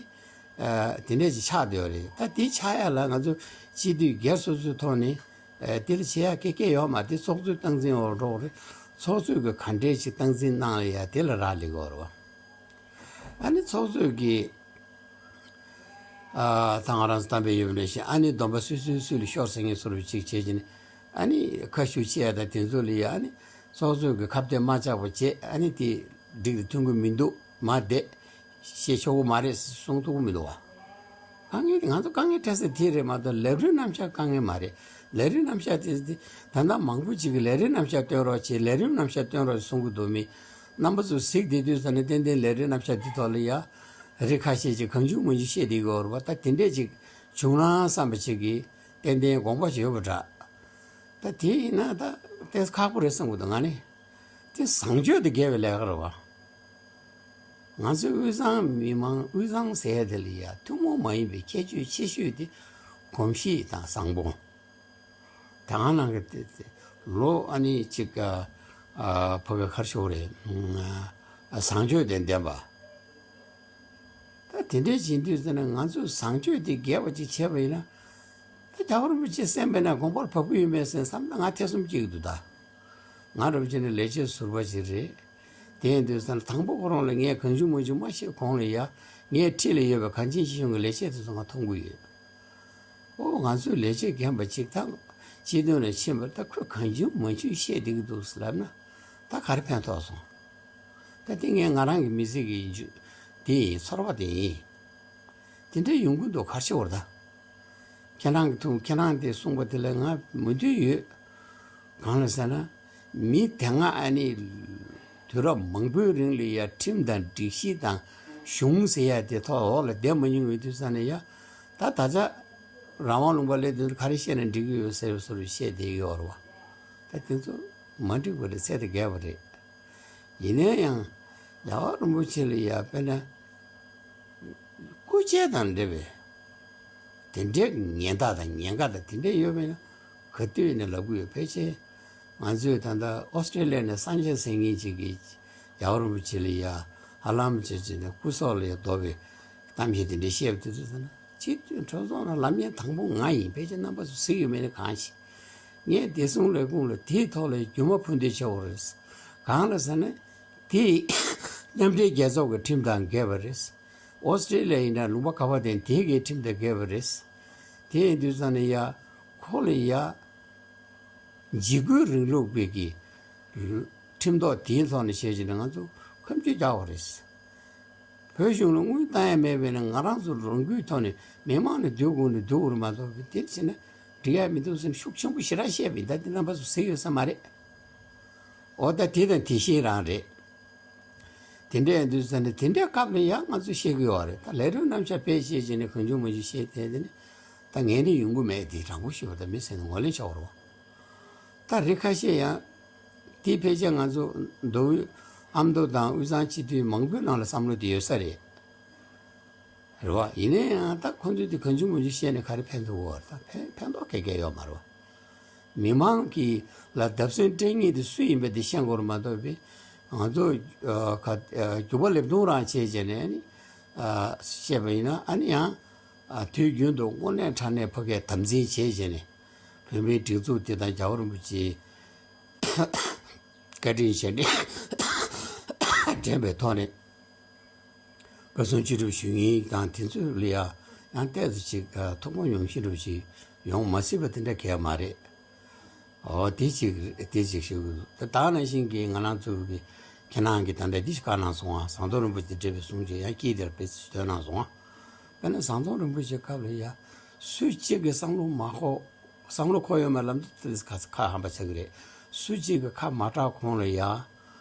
ཨ་དེ་འདྲས་ཅིག་ཆགས་བསྡད་ཡོད་རེད། ད་དེ་ཆགས་ཡ་ལ་ང་ཚོ་སྤྱི་འཐུས་སྒེར་སོ་སོའི་ཐོག་ནས་ཨ་དེ་ལ་བྱེད་ཡ་སྐད་སྐད་ཡོད་མ་རེད། ཚོགས་གཙོའི་སྟངས་འཛིན་འོག་འགྲོ་གི་རེད། ཚོགས་གཙོས་གི་ག་འདྲས་ཅིག་སྟངས་འཛིན་གནང་ཡ་དེ་ལ་རག་ལས་ཀྱི་ཡོད་རེད་བ། ཨ་ནི་ཚོགས་གཙོས་གི་ཨ་ད་ང་རང་ཚོ་གཏམ་དཔེ་ཡོད་པ་ནང་བཞིན། ཨ་ནི་སྡོམ་པ་སུས་སུས་སུ་ལ་ཤོར་ཟེར་མཁན་བཟོ་འདྲ་ཅིག་བྱེད་ཀྱིན། ཨ་ནི་ཁ་ཤུགས་ཆེ་ཡ་དང་དེ་ཚོ་ལ་ཡ་ཨ་ནི་ཚོགས་གཙོས་གི་ཁ་གཏད་མ་བཅག་པ་བྱས། ཨ་ནི་དེ་འགྲིག་དང་མཐུན་གི་མི་འདུག་མ་བསྡད་བཤད་ཆོག་གི་མ་རེད་གསུང་ཐུབ་གི་མི་འདུག་བ། དཀའ་ངལ་དེ་ང་ཚོ་དཀའ་ངལ་འཕྲད་ས་དེ་རེད་མ་གཏོགས་ལས་རིམ་རྣམ་གཞག་དཀའ་ངལ་མ་རེད། ལས་རིམ་རྣམ་གཞག་དེ་དེ་ད་ལྟ་མང་པོ་ཅིག་གིས་ལས་རིམ་རྣམ་གཞག་སྟོན་རོགས་བྱེད། ལས་རིམ་རྣམ་གཞག་སྟོན་རོགས་གསུང་གི་འདུག་མི་རྣམ་པ་ཚོ་གཟིགས་བསྡད་དུས་ཙ་ནས་ཏན་ཏན་ལས་རིམ་རྣམ་གཞག་འདི་ཐོག་ལ་ཡ་རེ་ཁ་ཤས་ཅིག་གང་བྱུང་མང་བྱུང་བཤད་བསྡད་ཀྱི་ཡོད་རེད་བ། ད་དེ་འདྲས་ཅིག་བྱུང་ན་བསམ་པ་ཅིག་གིས་ཏན་ཏན་དགོངས་པ་ཞིག་ཡོད་པ་འདྲ། ད་དེ་ཡིན་ན་ད་ཏོག་ཙམ་ཁག་པོ་རེད་བསམ་གྱི་འདུག་ང་ནི་དེ་བཟང་སྤྱོད་དེ་དགེ་བའི་ལས་ཀ་རེད་བ། ང་ཚོའི་དབུས་གཙང་མི་མང་དབུས་གཙང་ཟེར་ཡ་དེ་ལ་ཡ་ཐུན་མོང་མ་ཡིན་པའི་ཁྱད་ཆོས་ཆེ་ཤོས་དེ་གོམས་གཤིས་དང་བཟང་པོ། དེ་སྔ་ནང་གི་དེ་དེ་ལོ་ཨ་ནི་གཅིག་ཨ་ཨ་ཕ་གི་ཁར་ཤོར་རེད། ཨ་བཟང་སྤྱོད་དང་ལྡན་པ། ད་དེ་འདྲའི་བྱེད་དུས་ཙ་ན་ང་ཚོས་བཟང་སྤྱོད་དེ་རྒྱས་པ་ཅིག་བྱས་པ་ཡིན་ན། ད་རྒྱལ་བ་རིན་པོ་ཆེ་གསན་པས་ན་དགོངས་པར་བབས་ཀྱི་ཡོད་མེད་ཟེར་བསམ་ན་ང་ཐེ་ཚོམ་སྐྱེ་གི་འདུག་ད་ང་རིན་པོ་ཆེ་ནི་ལས་བྱེད་ཟུར་པ་ཞིག་རེད། དེ་ཡིན་དུས་ཙ་ན་དང་པོ་ཁོ་རང་ལ་ངས་གང་བྱུང་མང་བྱུང་མ་བཤད་གོང་ལ་ཡ། ངའི་འཁྲིས་ལ་ཡོད་པའི་གངས་ཅན་སྐྱིད་གཤོངས་ཀྱི་ལས་བྱེད་དེ་ཚོ་ང་མཐོང་གི་ཡོད། ཨོ་ང་ཚོའི་ལས་བྱེད་རྒན་པ་ཅིག་ད་སྤྱི་དོན་ལ་ཕྱིན་པར་ད་ཁོས་གང་བྱུང་མང་བྱུང་བཤད་བསྡད་ཀྱི་འདུག་ཟེར་ལབ་ན་ད་ག་རེ་ཕན་ཐོགས་སོང་། ད་དེ་ངས་ང་རང་གི་མི་ཚེ་གི་ཡིན་རྒྱུ་དེ་ཡིན། ཚོར་བ་དེ་ཡིན། དེ་འདྲའི་ཡོང་གི་འདུག་ག་རེ་བྱེད་དགོས་རེད་ད། ཁྱེད་རང་གི་ཐུགས་ཁྱེད་རང་དེ་གསུངས་པ་དེ་ལ་ང་མོས་མཐུན་ཡོད། གང་ལ་ཟེར་ན། མི་དེ་སྔ་ཨ་ནི་དུས་རབས་མང་པོའི་རིང་ལ་ཡ་ཁྲིམས་དང་སྒྲིག་གཞི་དང་གཞུང་ཟེར་ཡ་དེ་ཐོག་འོག་ལ་བསྡད་མ་མྱོང་བའི་དུས་ཙ་ནས་ཡ། ད་ད་ཆ་རང་དབང་ལུང་པ་སླེབས་དུས་ག་རེ་བཤད་ན་འགྲིག་གི་ཡོད་ཟེར་བཟོ་འདྲ་བཤད་བསྡད་ཡོད་རེད་བ། ད་དེ་ཚོ་མ་འགྲིག་པ་རེད། ཚད་དང་བརྒལ་བ་རེད། ཡིན་ན་ཡང་རྒྱལ་བ་རིན་པོ་ཆེ་ལ་ཡ་དཔེར་ན་སྐུ་ཆད་དང་འབྲེལ་བའི་དེ་འདྲའི་ཉེན་བརྡ་དང་ཉེན་ཁ་དང་དེ་འདྲ་ཡོད་པས་ན་ག་དུས་ནས་ལབ་གི་ཡོད། ཕལ་ཆེར་ང་ཚོས་ད་ལྟ་ཨོ་སི་ཀྲེ་ལི་ཡ་ནས་སངས་རྒྱས་མཚན་ཉིད་ཅིག་གིས་རྒྱལ་བ་རིན་པོ་ཆེ་ལ་ཡ་ཧ་ལམ་བྱས་བྱས་ནས་སྐུ་སྲོག་ལ་ཡ་དོགས་པའི་གཏམ་བཤད་དེ་འདྲ་བཤད་པ་དེ་ཚོ་ཟེར་ན། སྤྱི་འཐུས་གྲོས་ཚོགས་ནང་ལམ་ཡན་དང་པོ་ང་ཡིན། ཕལ་ཆེར་རྣམ་པ་ཚོ་གཟིགས་ཡོད་མེད་ནི་གང་ཤེས། ངས་བདེ་སྲུང་ལས་ཁུངས་ལ་དེའི་ཐོག་ལ་རྒྱུ་མ་ཕུལ་འདོད་བྱས་པ་རེད། གང་ལ་ཟེར་ན། དེ་མཉམ་འབྲེལ་རྒྱལ་ཚོགས་ཀྱི་ཁྲིམས་དང་འགལ་བ་རེད། ཨོ་སི་ཀྲེ་ལི་ཡ་ཡིན་ན་ལུང་པ་ག་པར་བསྡད་དེ་གའི་ཁྲིམས་དང་འགལ་བ་རེད། དེ་ཡིན་དུས་ཙ་ནས་ཡ། ཁོ་ལ་ཡ། འཇིགས་སྐུལ་རིང་ལུགས་པའི་གི་ཁྲིམས་ཐོག་དེའི་ཐོག་ནས་བཤད་བྱས་ན་ང་ཚོ་ཁ་མཆུ་རྒྱག་པ་རེད། བོད་གཞུང་ལ་དངུལ་བཏང་ཡ་མེད་པས་ན་ང་རང་ཚོ་རང་འགུལ་ཐོག་ནས་མི་མང་ནས་སྡུག་དགོས་ནས་སྡུག་རུ་མ་གཏོགས་དེ་བྱས་ན་འགྲིག་ཡ་མི་འདུག་ཟེར་ནས་ཤུགས་ཆེན་པོ་ཞེ་དྲག་བཤད་པ་ཡིན། ད་དེ་རྣམ་པ་ཚོ་གཟིགས་ཡོད་ས་མ་རེད། འོ་ད་དེ་དང་དེ་བཞིན་རང་རེད། དེ་འདྲ་ཡིན་དུས་ཙ་ནས་དེ་འདྲའི་སྐབས་ལ་ཡང་ང་ཚོས་བཤད་ཀྱི་ཡོད་རེད། ད་ལས་རིམ་རྣམ་གཞག་དཔེ་བཤད་བྱས་ནས་གང་བྱུང་མང་བྱུང་བཤད་བསྡད་དེ་ནས་ད་ངས་ནི་ཡོང་གི་མེད། དེ་དྲང་པོ་ཞུས་པ་ད་མི་ཟེར་ནས་ངོས་ལེན་བྱ་བ་རེད་བ། ད་རིགས་ཁ་ཤས་ཡང་དེ་ཕལ་ཆེར་ང་ཚོ་མདོ་དབུས་ཨ་མདོ་དང་དབུས་གཙང་སྤྱི་འཐུས་མང་པོའི་ནང་ལ་བསམ་བློ་དེ་ཡོད་ས་རེད། རེད་བ། ཡིན་ན་ཡང་ད་ཁོ་ཚོས་དེ་གང་བྱུང་མང་བྱུང་བཤད་ནས་ག་རེ་ཕན་ཐོགས་ཡོད་རེད། ད་ཕན་ཕན་ཐོགས་ག་གེ་ཡོད་མ་རེད་བ། མི་མང་གི་ལ་བརྡབ་གསིག་སྤྲད་མཁན་དེ་སུ་ཡིན་པ་དེ་ཤེས་དགོས་རེད་མ་གཏོགས་པའི་ང་ཚོ་ཨ་ག་ཨ་རྒྱུག་པ་ལེབ་རྡུང་རང་བྱས་བྱས་ནས་ནི་ཨ་བཤད་པ་ཡིན་ན་ཨ་ནི་ཡང་ཨ་དུས་རྒྱུན་དུ་དངོས་གནས་དྲང་གནས་ཕ་གིར་དམ་འཛིན་བྱས་བྱས་ནས་བོད་མིའི་སྒྲིག་འཛུགས་དེ་དང་རྒྱལ་བ་རིན་པོ་ཆེའི་བཀའ་དྲིན་རྗེས་དྲན་དྲན་པའི་ཐོག་ནས། བཀའ་གསུང་ཅི་སྒྲུབ་ཞུ་མཁན་དང་དེ་ཚོ་ལ་ཡ་ཡང་ཏོག་ཙམ་ཅིག་ཐུགས་ཕམ་ཡོང་ཤེས་འགྲོ་ཞིག་ཡོང་མ་སྲིད་པ་དེ་འདྲ་གལ་མ་རེད། འོ་དེ་ཅིག་དེ་ཅིག་ཞུ་གི་འདུག་ད་ནང་བཞིན་གྱི་ང་རང་ཚོ་གི་ཁྱེད་རང་གི་ད་ལྟ་འདི་ཞིག་བཀའ་གནང་སོང་ང་། ཟམ་གདོང་རིན་པོ་ཆེ་འབྲེལ་བའི་གསུང་ཆོས་ཡང་སྐྱིད་དེར་དཔེ་ཚོས་ཐོན་གནང་སོང་ང་། དཔེར་ན་ཟམ་གདོང་རིན་པོ་ཆེ་སྐབས་ལ་ཡ་སུ་གཅིག་གི་བསམ་བློ་མ་འཁོར། བསམ་བློ་འཁོར་ཡོད་མེད་ལབ་དུས་ཁ་ཁ་ཧམ་པ་ཆགས་ཀྱི་རེད། སུ་གཅིག་གི་ཁ་མ་གྲགས་གོང་ལ་ཡ།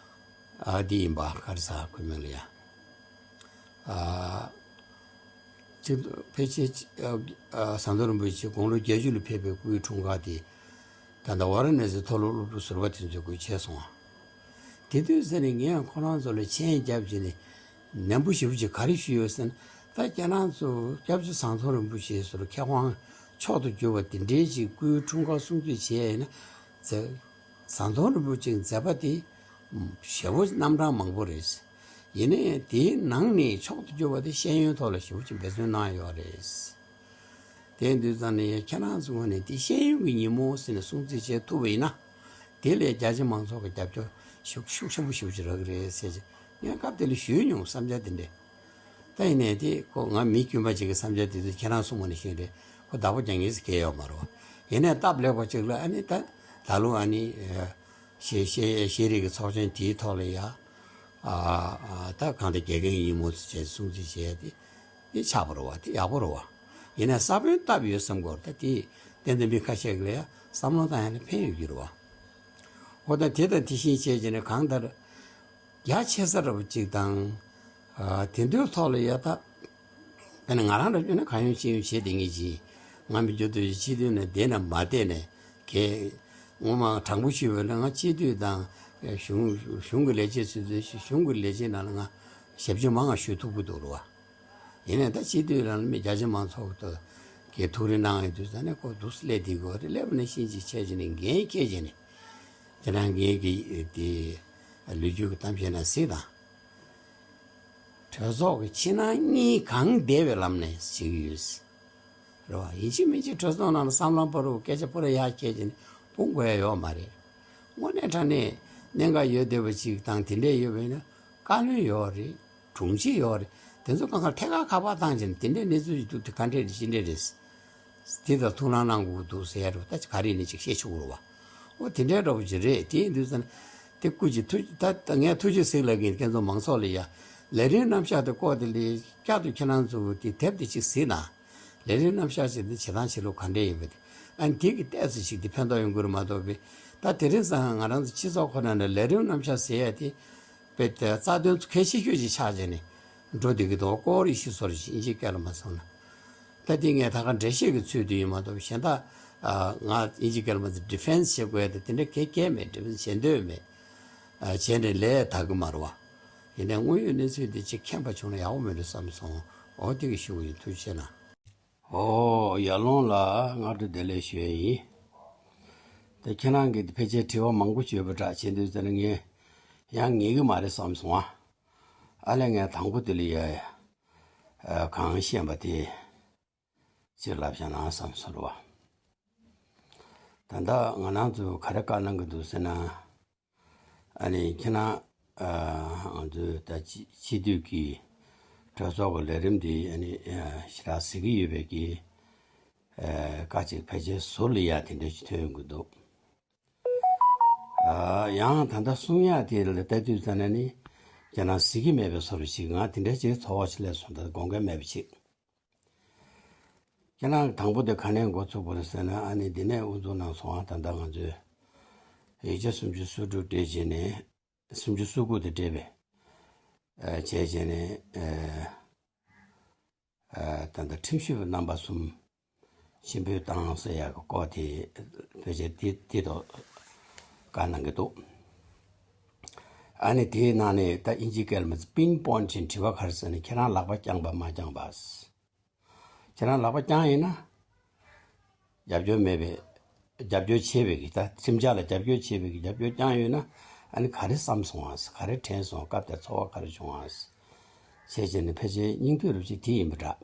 ཨ་འདི་ཡིན་པ་ག་རེ་ཟ་ཁོའི་མིང་ལ་ཡ། ཨ་ཅིག་ཕལ་ཆེར་ཨ་ཨ་ཟམ་གདོང་རིན་པོ་ཆེ་དགུང་ལོ་བརྒྱད་ཅུ་ལ་ཕེབས་པའི་སྐུའི་འཁྲུངས་སྐར་དེ། ད་ལྟ་ཝཱ་ར་ཎ་སིའི་མཐོ་སློབ་སློབ་ཕྲུག་ཟུར་པ་དེ་ཚོས་སྒོ་ཕྱེ་སོང་ང་། དེ་དུས་ཟེར་ནས་ངས་ཁོ་རང་ཚོ་ལ་མཆན་བརྒྱབ་བྱས་ནས་ནན་པོ་ཞེ་པོ་ཅིག་ག་རེ་ཞུས་ཡོད་ཟེར་ན། ད་ཁྱེད་རང་ཚོ་སྐྱབས་རྗེ་ཟམ་གདོང་རིན་པོ་ཆེ་ཟུར་མཁས་དབང་མཆོག་ཏུ་གྱུར་པ་དེ་འདྲའི་ཅིག་སྐུའི་འཁྲུངས་སྐར་སྲུང་བརྩི་བྱས་ཡིན་ན། ཟམ་གདོང་རིན་པོ་ཆེའི་མཛད་པ་དེ་ཞེ་པོ་རྣམ་གྲངས་མང་པོ་རེད། ཡིན་ན་ཡང་དེའི་ནང་ནས་མཆོག་ཏུ་གྱུར་པ་དེ་ཤེས་ཡོན་ཐོག་ལ་ཞེ་པོ་ཅིག་འབད་བརྩོན་གནང་ཡོད་རེད། དེ་དུས་ཙམ་ནས་ཡང་ཁྱེད་རང་ཚོའི་ངོས་ནས་དེ་ཤེས་ཡོན་གྱི་ཉིན་མོ་ཟེར་ནས་སྲུང་བརྩི་བྱེད་ཐུབ་པ་ཡིན་ན། དེ་ལས་རྒྱ་ཆེ་མང་ཚོགས་ཀྱི་རྒྱབ་སྐྱོར་ཤུགས་ཤུགས་ཆེན་པོ་ཞེ་པོ་ཅིག་རག་གི་རེད་ཟེར་ཅིག་ངས་སྐབས་དེ་ལ་ཞུས་མྱོང་བསམ་འཆར་དེ་འདྲས། ད་ཡིན་ནའི་དེ་ཁོ་ང་མི་དཀྱུས་མ་ཅིག་གི་བསམ་འཆར་དེ་ཚོ་ཁྱེད་རང་གསུངས་པ་ནང་བཞིན་རེད། ཁོ་བདག་པོ་རྒྱག་མཁན་ཟེར་མཁན་ཡོད་མ་རེད་བ། ཡིན་ནའི་སྟབས་ལེགས་པ་ཅིག་ལ་ཨ་ནི་ད་ད་ལོ་ཨ་ནི་ཤེས་ཤེས་ཤེས་རིག་གི་ཚོགས་ཆེན་དེའི་ཐོག་ལ་ཡ། ཨ་ཨ་ད་གང་ལྟར་དགེ་རྒན་ཡིན་མོ་ཟེར་བྱས་སྲུང་བརྩི་བྱས་ཏེ། དེ་ཆགས་པ་རེད་བ། དེ་ཡག་པོ་རེད་བ། ཡིན་ནའི་ས་བོན་བཏབ་ཡོད་བསམ་གྱི་ཡོད་རེད། ད་དེ་ཏན་ཏན་མི་ཁ་ཤས་ཀྱིས་ལ་ཡ་བསམ་བློ་བཏང་ཡ་ནི་ཕན་ཡོད་ཀྱི་རེད་བ། འོ་ད་དེ་དང་དེ་བཞིན་བྱས་བྱས་ནས་གང་ལྟར་རྒྱ་ཆེ་ས་འདྲ་པོ་ཅིག་དང་། ཨ་དེ་ཚོའི་ཐོག་ལ་ཡ་ད། དཔེར་ན་ང་རང་འདྲ་བྱུང་ན་གང་ཡོང་ཅི་ཡོང་བྱེད་བསྡད་མཁན་ཅིག་ང་མི་འགྱུར་དུ་སྤྱི་འཐུས་ནང་བསྡད་ན་མ་བསྡད་ནས་གས། ངོ་མ་དྲང་པོ་ཞུས་པ་ན་ང་སྤྱི་འཐུས་དང་གཞུང་གཞུང་གི་ལས་བྱེད་ཚོའི་གཞུང་གི་ལས་བྱེད་ནང་ལ་ང་ཞབས་ཕྱི་མང་ང་ཞུ་ཐུབ་ཀྱི་འདུག་རེད་བ། ཡིན་ནའི་ད་སྤྱི་འཐུས་ལ་མི་རྒྱ་ཆེ་མང་ཚོགས་ཀྱི་གི་ཐུགས་རེ་གནང་ཡོད་དུས་ད་ནས་ཁོ་འདུག་སེ་སླེབས་བསྡད་དགོས་རེད། སླེབས་པ་ནས་ཤིན་ཅིག་བྱས་བྱས་ནས་འགན་འཁྱེར་བྱས་ནས་དེ་རང་འགན་གྱི་དེ་ལོ་རྒྱུས་ཀྱི་གཏམ་བཤད་ན་གཟིགས་དང་། གྲོས་ཚོགས་ཀྱི་ཕྱི་ནང་གཉིས་གང་བདེ་བའི་ལམ་ནས་བྱེད་ཀྱི་ཡོད། རེད་བ། ཡིན་གཅིག་མིན་གཅིག་གྲོས་ཚོགས་ནང་ལ་བསམ་བློ་སྤར་རུ་སྐད་ཆ་སྤུ་ར་ཡར་འཁྱེར་བྱས་ནས་སྤུངས་དགོས་ཡ་ཡོད་མ་རེད། དངོས་གནས་དྲང་གནས་གནད་འགག་ཡོད་བསྡད་པ་ཅིག་དང་དེ་འདྲས་ཡོད་པ་ཡིན་ན་བཀའ་བློན་ཡོད་རེད། དྲུང་ཆེ་ཡོད་རེད། དེ་ཚོ་གང་ག་ཐད་ཀར་ཁ་པར་བཏང་བྱས་ནས་དེ་འདྲས་གནས་ཚུལ་ཞིག་འདུག་དེ་ག་འདྲས་རེད་ཅི་འདྲས་རེད། དེ་ལྟར་ཐུགས་སྣང་གནང་དགོས་འདུག་ཟེར་ཡ་རེད་བ། ད་ག་རེ་ནས་ཅིག་བཤད་ཆོག་གི་རེད་བ། འོ་དེ་འདྲའི་འདྲ་པོ་ཅིག་རེད། དེ་ཡིན་དུས་ཙང་དེ་སྐུ་མཁྱེན་ཐུགས་ད་ད་ངས་ཐུགས་རྗེ་གཟིགས་ལབ་ཀྱིན་ཁྱེད་ཚོ་མང་ཚོགས་ལ་ཡ་ལས་རིམ་རྣམ་གཞག་དེ་བསྐོར་དེ་ལས་བསྐྱར་དུ་ཁྱེད་རང་ཚོ་དེ་དེབ་དེ་ཅིག་གཟིགས་ན། ལས་རིམ་རྣམ་གཞག་ཅིག་འདི་བྱེད་སྟངས་བྱེད་ལུགས་ག་འདྲས་ཡིན་པ་དེ། ཨ་ནི་དེ་གི་ཏོག་ཙམ་ཞིག་འདི་ཕན་ཐོགས་ཡོང་གི་རེད་མ་གཏོགས་པའི། ད་དེ་རིང་སང་ང་རང་ཚོ་སྤྱི་ཚོགས་ཁོ་ན་ནས་ལས་རིམ་རྣམ་གཞག་ཟེར་ཡ་དེ། དཔེ་དེ་རྩ་དོན་གལ་ཆེ་ཤོས་ཅིག་ཆགས་བྱས་ནས་འགྲོ་བསྡད་ཀྱི་འདུག་སྐོར་ཡེ་ཤུ་སོར་ཞིག་ཨིན་ཇིའི་སྐད་ལ་མ་སོང་ན། ད་དེ་ངས་ད་ག་འགྲེལ་བཤད་ཀྱི་ཚུལ་དུ་ཡིན་མ་གཏོགས་གཞན་དག་ང་ཨིན་ཇིའི་སྐད་ལ་མ་ཟེར་ཌི་ཕེན་སི་བྱེད་དགོས་ཡ་དེ་དེ་འདྲ་གལ་གལ་མེད། ཌི་ཕེན་སི་བྱེད་འདོད་མེད། བྱས་ནས་ལས་དག་གི་མ་རེད་བ། ཡིན་ནའི་དངོས་ཡོད་གནས་ཚུལ་འདི་ཅིག་མཁྱེན་པ་བྱུང་ན་ཡག་པོ་མེད་འགྲོ་བསམ་སོང་། འོ་དེ་གི་ཞུ་གི་ཡིན། ཐུགས་རྗེ་གནང་། ཨོ་ཡར་ལུང་ལགས་སྔ་དྲོ་བདེ་ལེགས་ཞུ་ཡས་ཡིན། ད་ཁྱེད་རང་གིས་ཕལ་ཆེར་དྲི་བ་མང་པོ་ཞུས་པ་འདྲ་བྱེད་འདུག་ཟེར་ན་ངས་ཡང་ངེས་ཀྱི་མ་རེད་བསམ་སོང་ཨ། ཨ་ལས་ངས་དང་པོ་དེ་ལ་ཡ་གང་ཤེས་པ་དེ་ཅིག་ལབ་བཞག་ན་བསམ་སོང་རེད་བ། ད་ལྟ་ང་རང་ཚོ་ག་རེ་བཀའ་གནང་གི་འདུག་ཟེར་ན། ཨ་ནི་ཁྱེད་རང་ཨ་ང་ཚོའི་ད་སྤྱི་སྤྱི་འཐུས་ཀྱི་གྲོས་ཚོགས་ཀྱི་ལས་རིམ་འདི་ཨ་ནི་ཨ་ཞེ་དྲག་གཟིགས་ཀྱི་ཡོད་པའི་གི་ཨ་བཀའ་ཅིག་ཕལ་ཆེར་ཟུར་ལ་ཡ་དེ་འདྲ་ཞིག་ཐོན་ཡོང་གི་འདུག་ཨ་ཡང་ད་ལྟ་གསུང་ཡག་དེ་ལ་ལྟ་དུས་ཙམ་ན་ནི་ཁྱེད་རང་གཟིགས་ཀྱི་མེད་པའི་བཟོ་འདྲ་ཞིག་ང་དེ་འདྲ་ཅིག་ཚོར་བ་ཞིག་སླེབས་སོང་། ད་དགོངས་འགལ་མེད་པ་ཅིག་ཁྱེད་རང་དང་པོ་དེ་ག་ནས་འགོ་ཚུགས་པ་རེད་ཟེར་ན། ཨ་ནི་འདི་ནས་དབུ་འཛུགས་གནང་སོང་ཨ། ད་ལྟ་ང་ཚོས་ཡིག་ཆ་སུམ་ཅུ་སོ་དྲུག་སྤྲད་བྱས་ནས། སུམ་ཅུ་སོ་དགུ་དེ་སྤྲད་པས། ཨ་བྱས་བྱས་ནས་ཨ་ཨ་ད་ལྟ་ཁྲིམས་ཞིབ་རྣམ་པ་གསུམ་ཆེན་པོའི་ཏང་ཟེར་ཡག་གི་སྐོར་དེ་ཕལ་ཆེར་དེ་དེ་ཐོག་བཀའ་གནང་གི་འདུག་ཨ་ནི་དེའི་ནང་ནས་ད་ཨིན་ཇིའི་སྐད་ལ་མ་ཚད་པིན་པོན་ཊི་དྲི་བ་ག་རེ་ཟེར་ན། ཁྱེད་རང་ལག་པ་བརྐྱངས་པ་མ་བརྐྱངས་པ། ཁྱེད་རང་ལག་པ་བརྐྱངས་ཡིན་ན། རྒྱབ་སྐྱོར་མེད་པའི། རྒྱབ་སྐྱོར་བྱས་པའི་གི་ད་ཁྲིམས་འཆར་ལ་རྒྱབ་སྐྱོར་བྱས་པའི་གི་རྒྱབ་སྐྱོར་བརྐྱངས་ཡོད་ན། ཨ་ནི་ག་རེ་བསམ་སོང་ཨ། ག་རེ་དྲན་སོང་། སྐབས་དེར་ཚོར་བ་ག་རེ་བྱུང་ཨ། བྱས་བྱས་ནས་ཕལ་ཆེར་སྙིང་བསྡུས་རུ་ཅིག་དེ་ཡིན་པ་འདྲ།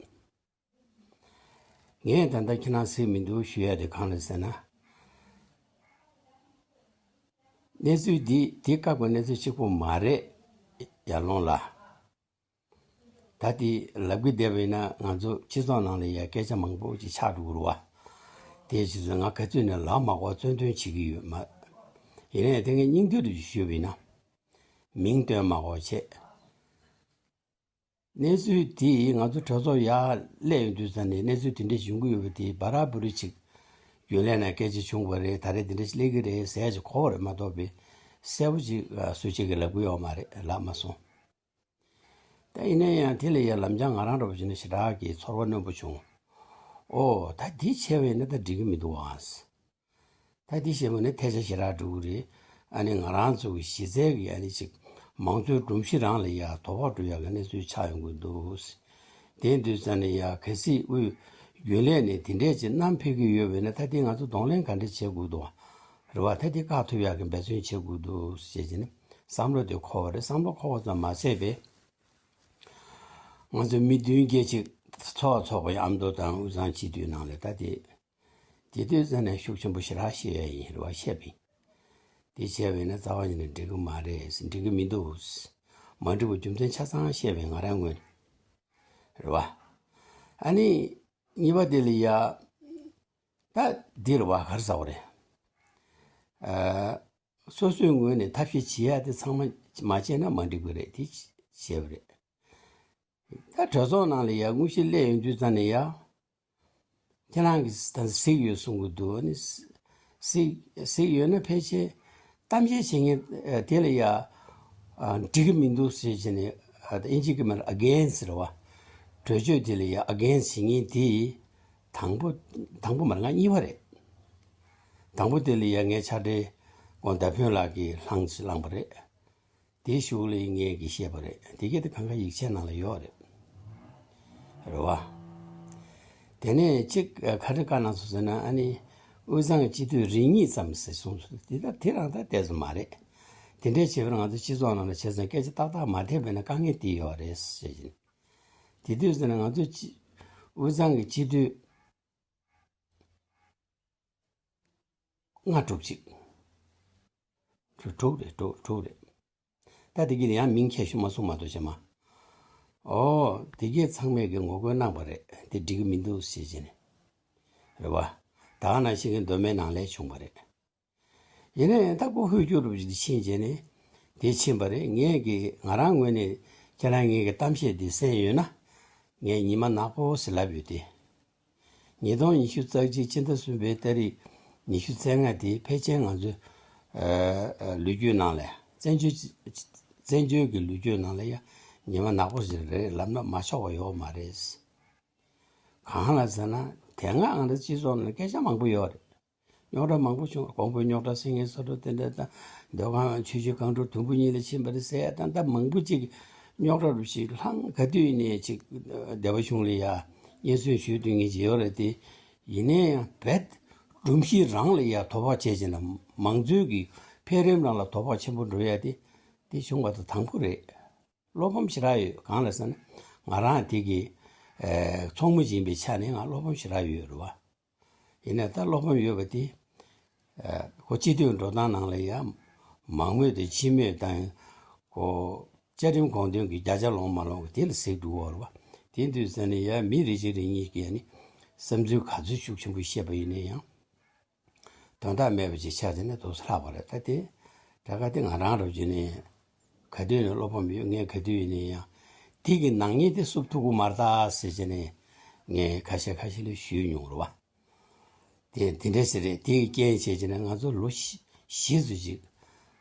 ངས་ད་ལྟ་ཁྱེད་རང་གཟིགས་མི་འདུག་ཞུ་ཡ་དེ་གང་རེད་ཟེར་ན། གནས་ཚུལ་འདི་དེ་སྐབས་ཀྱི་གནས་ཚུལ་གཅིག་པོ་མ་རེད། ཡར་ལུང་ལགས། ད་དེ་ལབ་ཀྱི་བསྡད་པ་ཡིན་ན་ང་ཚོ་སྤྱི་ཚོགས་ནང་ལ་ཡ་སྐད་ཆ་མང་པོ་ཅིག་ཆགས་འགྲོ་གི་རེད་བ། དེ་བྱས་ཙང་ང་ག་ཚོད་ནས་ལབ་མ་དགོས་མཚོན་དོན་བྱེད་ཀྱི་ཡོད་མ། ཡིན་ནའི་དེ་ངས་སྙིང་བསྡུས་རུ་ཞུས་པ་ཡིན་ན། མིང་བཏོན་མ་དགོས་བྱས། གནས་ཚུལ་དེ་ང་ཚོ་གྲོས་ཚོགས་ཡར་སླེབས་ཡོང་དུས་ཙམ་ནས་གནས་ཚུལ་དེ་འདྲ་ཡོང་གི་ཡོད་པ་དེ་བར་བུ་རི་ཅིག་རྒྱུན་ལས་ནས་སྐད་ཆ་བྱུང་བ་རེད། ད་རེས་དེ་འདྲ་ཞིག་སླེབས་ཀྱི་རེད་ཟེར་ཅིག་གོ་བ་རེད་མ་གཏོགས་པའི་གསལ་པོ་ཅིག་སུ་གཅིག་གིས་ལབ་ཀྱི་ཡོད་མ་རེད། ལབ་མ་སོང་། ད་ཡིན་ན་ཡང་དེ་ལ་ཡ་ལམ་སང་ང་རང་འདྲ་པོ་བྱས་ན་ཞེ་དྲག་གི་ཚོར་བ་རྣོན་པོ་བྱུང་། ཨོ་ད་འདི་བྱས་པ་ཡིན་ན་ད་འགྲིག་གི་མི་འདུག་ཨང་། ད་འདི་བྱས་པ་ནི་ཐལ་ཆ་ཞེ་དྲག་འགྲོ་གི་རེད། ཨ་ནི་ང་རང་ཚོ་གི་གཞི་རྩའི་གི་ཨ་ནི་ཅིག་མང་གཙོའི་སྒྲོམ་གཞི་རང་ལ་ཡ་དོ་ཕོག་འགྲོ་ཡག་གི་གནས་ཚུལ་ཆགས་ཡོང་གི་འདུག་དེ་དུས་ཙམ་ནས་ཡ་གལ་སྲིད་དབུས་རྒྱུན་ལས་ནས་དེ་འདྲས་ཅིག་བསྣམས་ཕེབས་ཀྱི་ཡོད་པས་ན། ད་དེ་ང་ཚོ་གདོང་ལེན་ག་འདྲས་བྱེད་དགོས་འདུག་རེད་བ། ད་དེ་བཀག་ཐུབ་ཡག་གི་འབད་བརྩོན་བྱེད་དགོས་འདུག་ཅེས་བྱས་ནས་བསམ་བློ་དེ་འཁོར་བ་རེད། བསམ་བློ་འཁོར་བ་ཙམ་མ་ཟད་པའི། ང་ཚོ་མི་བདུན་བརྒྱད་ཅིག་ཚོགས་ཚོགས་པའི་ཨ་མདོ་དང་དབུས་གཙང་སྤྱི་འཐུས་ནང་ལ་ད་དེ། དེ་དུས་ཙམ་ནས་ཤུགས་ཆེན་པོ་ཞེ་དྲག་བཤད་ཡ་ཡིན་རེད་བ། བཤད་པ་ཡིན། དེ་བྱས་པ་ཡིན་ན་རྩ་བ་ཉིད་ནས་འགྲིག་གི་མ་རེད། འགྲིག་གི་མི་འདུག་མ་འགྲིག་པའི་རྒྱུ་མཚན་ཆ་ཚང་བཤད་པ་ཡིན། ང་རང་ངོས་ནས་རེད་བ། ཨ་ནི་གཉིས་པ་དེ་ལ་ཡ། ད་འདི་རེད་བ། ག་རེ་ཟེར་བ་རེད། ཨ། སོ་སོའི་ངོས་ནས་ཐབས་ཤེས་བྱེད་ཡ་དེ་ཚང་མ་མ་བྱས་ན་མ་འགྲིག་པ་རེད། དེ་བྱས་པ་རེད། ད་གྲོས་ཚོགས་ནང་ལ་ཡ་དངོས་གཞི་སླེབས་ཡོང་དུས་ཙམ་ནས་ཡ། ཁྱེད་རང་གིས་ད་གཟིགས་ཡོད་གསུང་གི་འདུག་ཨ་ནི་གཟིགས་གཟིགས་ཡོད་ན་ཕལ་ཆེར་གཏམ་བཤད་བྱེད་མཁན་དེ་ལ་ཡ་འགྲིག་གི་མི་འདུག་ཟེར་བྱས་ནས། ཨིན་ཇི་སྐད་མ་རེད། ཨ་གེན་སི་རེད་བ། གྲོས་ཆོད་དེ་ལ་ཡ་ཨ་གེན་སི་བྱེད་མཁན་དེ་དང་པོ་དང་པོ་མ་རེད། ང་གཉིས་པ་རེད། དང་པོ་དེ་ལ་ཡ་ངའི་ཕྱག་སྦྲེལ་ཁོང་མདའ་དཔོན་ལགས་ཀྱིས་ལངས་ལངས་པ་རེད། དེའི་གཞུག་ལ་ངས་ཀྱིས་བཤད་པ་རེད། དེ་གས་དེ་གང་ག་ཡིག་ཆའི་ནང་ལ་ཡོད་རེད། རེད་བ། དེ་ནས་གཅིག་ག་རེ་བཀའ་གནང་སོང་ཟེར་ན། ཨ་ནི་དབུས་གཙང་སྤྱི་འཐུས་རེ་གཉིས་ཙམ་ཟེར་གསུངས་སོང་། དེ་ད་དེ་རང་ད་ལྟས་སུ་མ་རེད། དེ་འདྲའི་བྱས་པར་ང་ཚོ་སྤྱི་ཚོགས་ནང་ལ་བྱས་ཙང་སྐད་ཆ་ཏག་ཏག་མ་ཐེབས་པས་ན་དཀའ་ངལ་དེ་ཡོད་རེད་ཟེར་བཞིན། དེ་དུས་ཟེར་ན་ང་ཚོ་སྤྱི་དབུས་གཙང་གི་སྤྱི་འཐུས་ལྔ་དྲུག་ཅིག་དྲུག་དྲུག་རེད། དྲུག་དྲུག་རེད། ད་དེ་གི་ཡང་མིང་ཁྱད་ཞུ་མ་གསུང་མ་གཏོགས་བྱས་མ། ཨོ། དེ་གས་ཚང་མས་ཀྱི་ངོ་རྒོལ་གནང་པ་རེད། དེ་འགྲིག་གི་མི་འདུག་ཟེར་བྱས་ནས། རེད་བ། ད་ག་ནང་བཞིན་གྱི་མདོ་སྨད་ནང་ལས་བྱུང་བ་རེད། ཡིན་ནའི་ད་ཁོ་ཧོལ་རྒྱུག་རུ་ཅིག་ཕྱིན་བྱས་ནས་དེ་ཕྱིན་པ་རེད། ངས་ཀྱི་ང་རང་ངོས་ནས་ཁྱེད་རང་ངས་ཀྱི་གཏམ་བཤད་འདི་གསན་ཡོད་ན། ངས་ཉི་མ་ནག་པོ་ཟེར་ལབ་ཡོད་དེ། ཉིས་སྟོང་ཉི་ཤུ་རྩ་གཅིག་ཕྱི་ཟླ་གསུམ་པའི་ཏ་རིག་ཉི་ཤུ་རྩ་ལྔ་དེ་ཕལ་ཆེར་ང་ཚོའི་ཨ་ཨ་ལོ་རྒྱུས་ནང་ལ། བཙན་བྱོལ་བཙན་བྱོལ་གྱི་ལོ་རྒྱུས་ནང་ལ་ཡང་ཉི་མ་ནག་པོ་ཞིག་རེད་ལབ་ན་མ་ཆོག་པ་ཡོད་མ་རེད། གང་ལ་ཟེར་ན། དེ་སྔ་ང་ཚོ་སྤྱི་ཚོགས་ནང་སྐད་ཆ་མང་པོ་ཡོད་རེད། རྙོག་དྲ་མང་པོ་བྱུང་། གོང་བུ་རྙོག་དྲ། སེང་གེ་ས་འབྲུ་དེ་འདྲ་དང་། མདོ་ཁམས་ཆུ་བཞི་སྒང་དྲུག་དུམ་བུ་གཉིས་ལ་ཕྱིན་པ་རེད་ཟེར་ཡ་དང་། ད་མང་པོ་ཅིག་རྙོག་དྲ་རུ་ཞིག་ལྷང་ག་དུས་ནས་ཅིག་སྡེ་པ་གཞུང་ལ་ཡ་སྙན་སེང་ཞུས་དུས་ངས་བརྗེད་ཡོད་རེད་དེ། ཡིན་ན་ཡང་རྦད་སྒྲོམ་གཞི་རང་ལ་ཡ་དོ་ཕོག་བྱས་ཕྱིན་ན། མང་གཙོའི་གི་འཕེལ་རིམ་རང་ལ་དོ་ཕོག་ཆེན་པོ་འགྲོ་ཡ་དེ་དེ་བྱུང་བ་དང་དང་པོ་རེད། བློ་ཕམ་ཞེ་དྲག་ཡོད། གང་ལ་ཟེར་ན། ང་རང་དེ་གི་ཨེ་ཚོགས་མི་ཡིན་པའི་ཆ་ནས་ང་བློ་ཕམ་ཞེ་དྲག་ཡོད་རེད་བ། ཡིན་ནའི་ད་བློ་ཕམ་ཡོད་པ་དེ། ཨེ་ཁོ་སྤྱི་འཐུས་འགྲོ་སྟངས་ནང་ལ་ཡང་མང་མོས་དང་སྤྱི་མོས་དང་། ཁོ་བཅའ་ཁྲིམས་དགོངས་དོན་གྱི་བརྒྱ་ཆ་ལོངས་མ་ལོངས་དེ་ལ་གཟིགས་འདུག་བ་རེད་བ། དེ་དུས་ཙ་ནས་ཡང་མི་རེ་གཅིག་རེ་གཉིས་ཀྱིས་ནི་བསམ་ཚུལ་ག་ཚོད་ཤུགས་ཆེན་པོ་བཤད་པ་ཡིན་ན་ཡང་། དོན་དག་མེད་པ་ཅིག་ཆགས་ཟིན་ན་ཏོག་ཙམ་ལྷག་པ་རེད། ད་དེ་ད་ག་དེ་ང་རང་རུ་བྱས་ནས་ག་དུས་ནས་བློ་ཕམ་ཡོད། ངས་ག་དུས་ཡིན་ན་ཡང་དེ་གི་ནག་ཉེས་དེ་བསུབ་ཐུབ་ཀྱི་མ་རེད་ད་ཟེར་བྱས་ནས་ངས་ཁ་ཤས་ཁ་ཤས་ལ་ཞུས་མྱོང་རེད་བ། དེ་དེ་འདྲ་ཞིག་རེད། དེ་གི་རྐྱེན་བྱས་བྱས་ནས་ང་ཚོ་ལོ་བཞི་བཞི་ཙམ་ཅིག་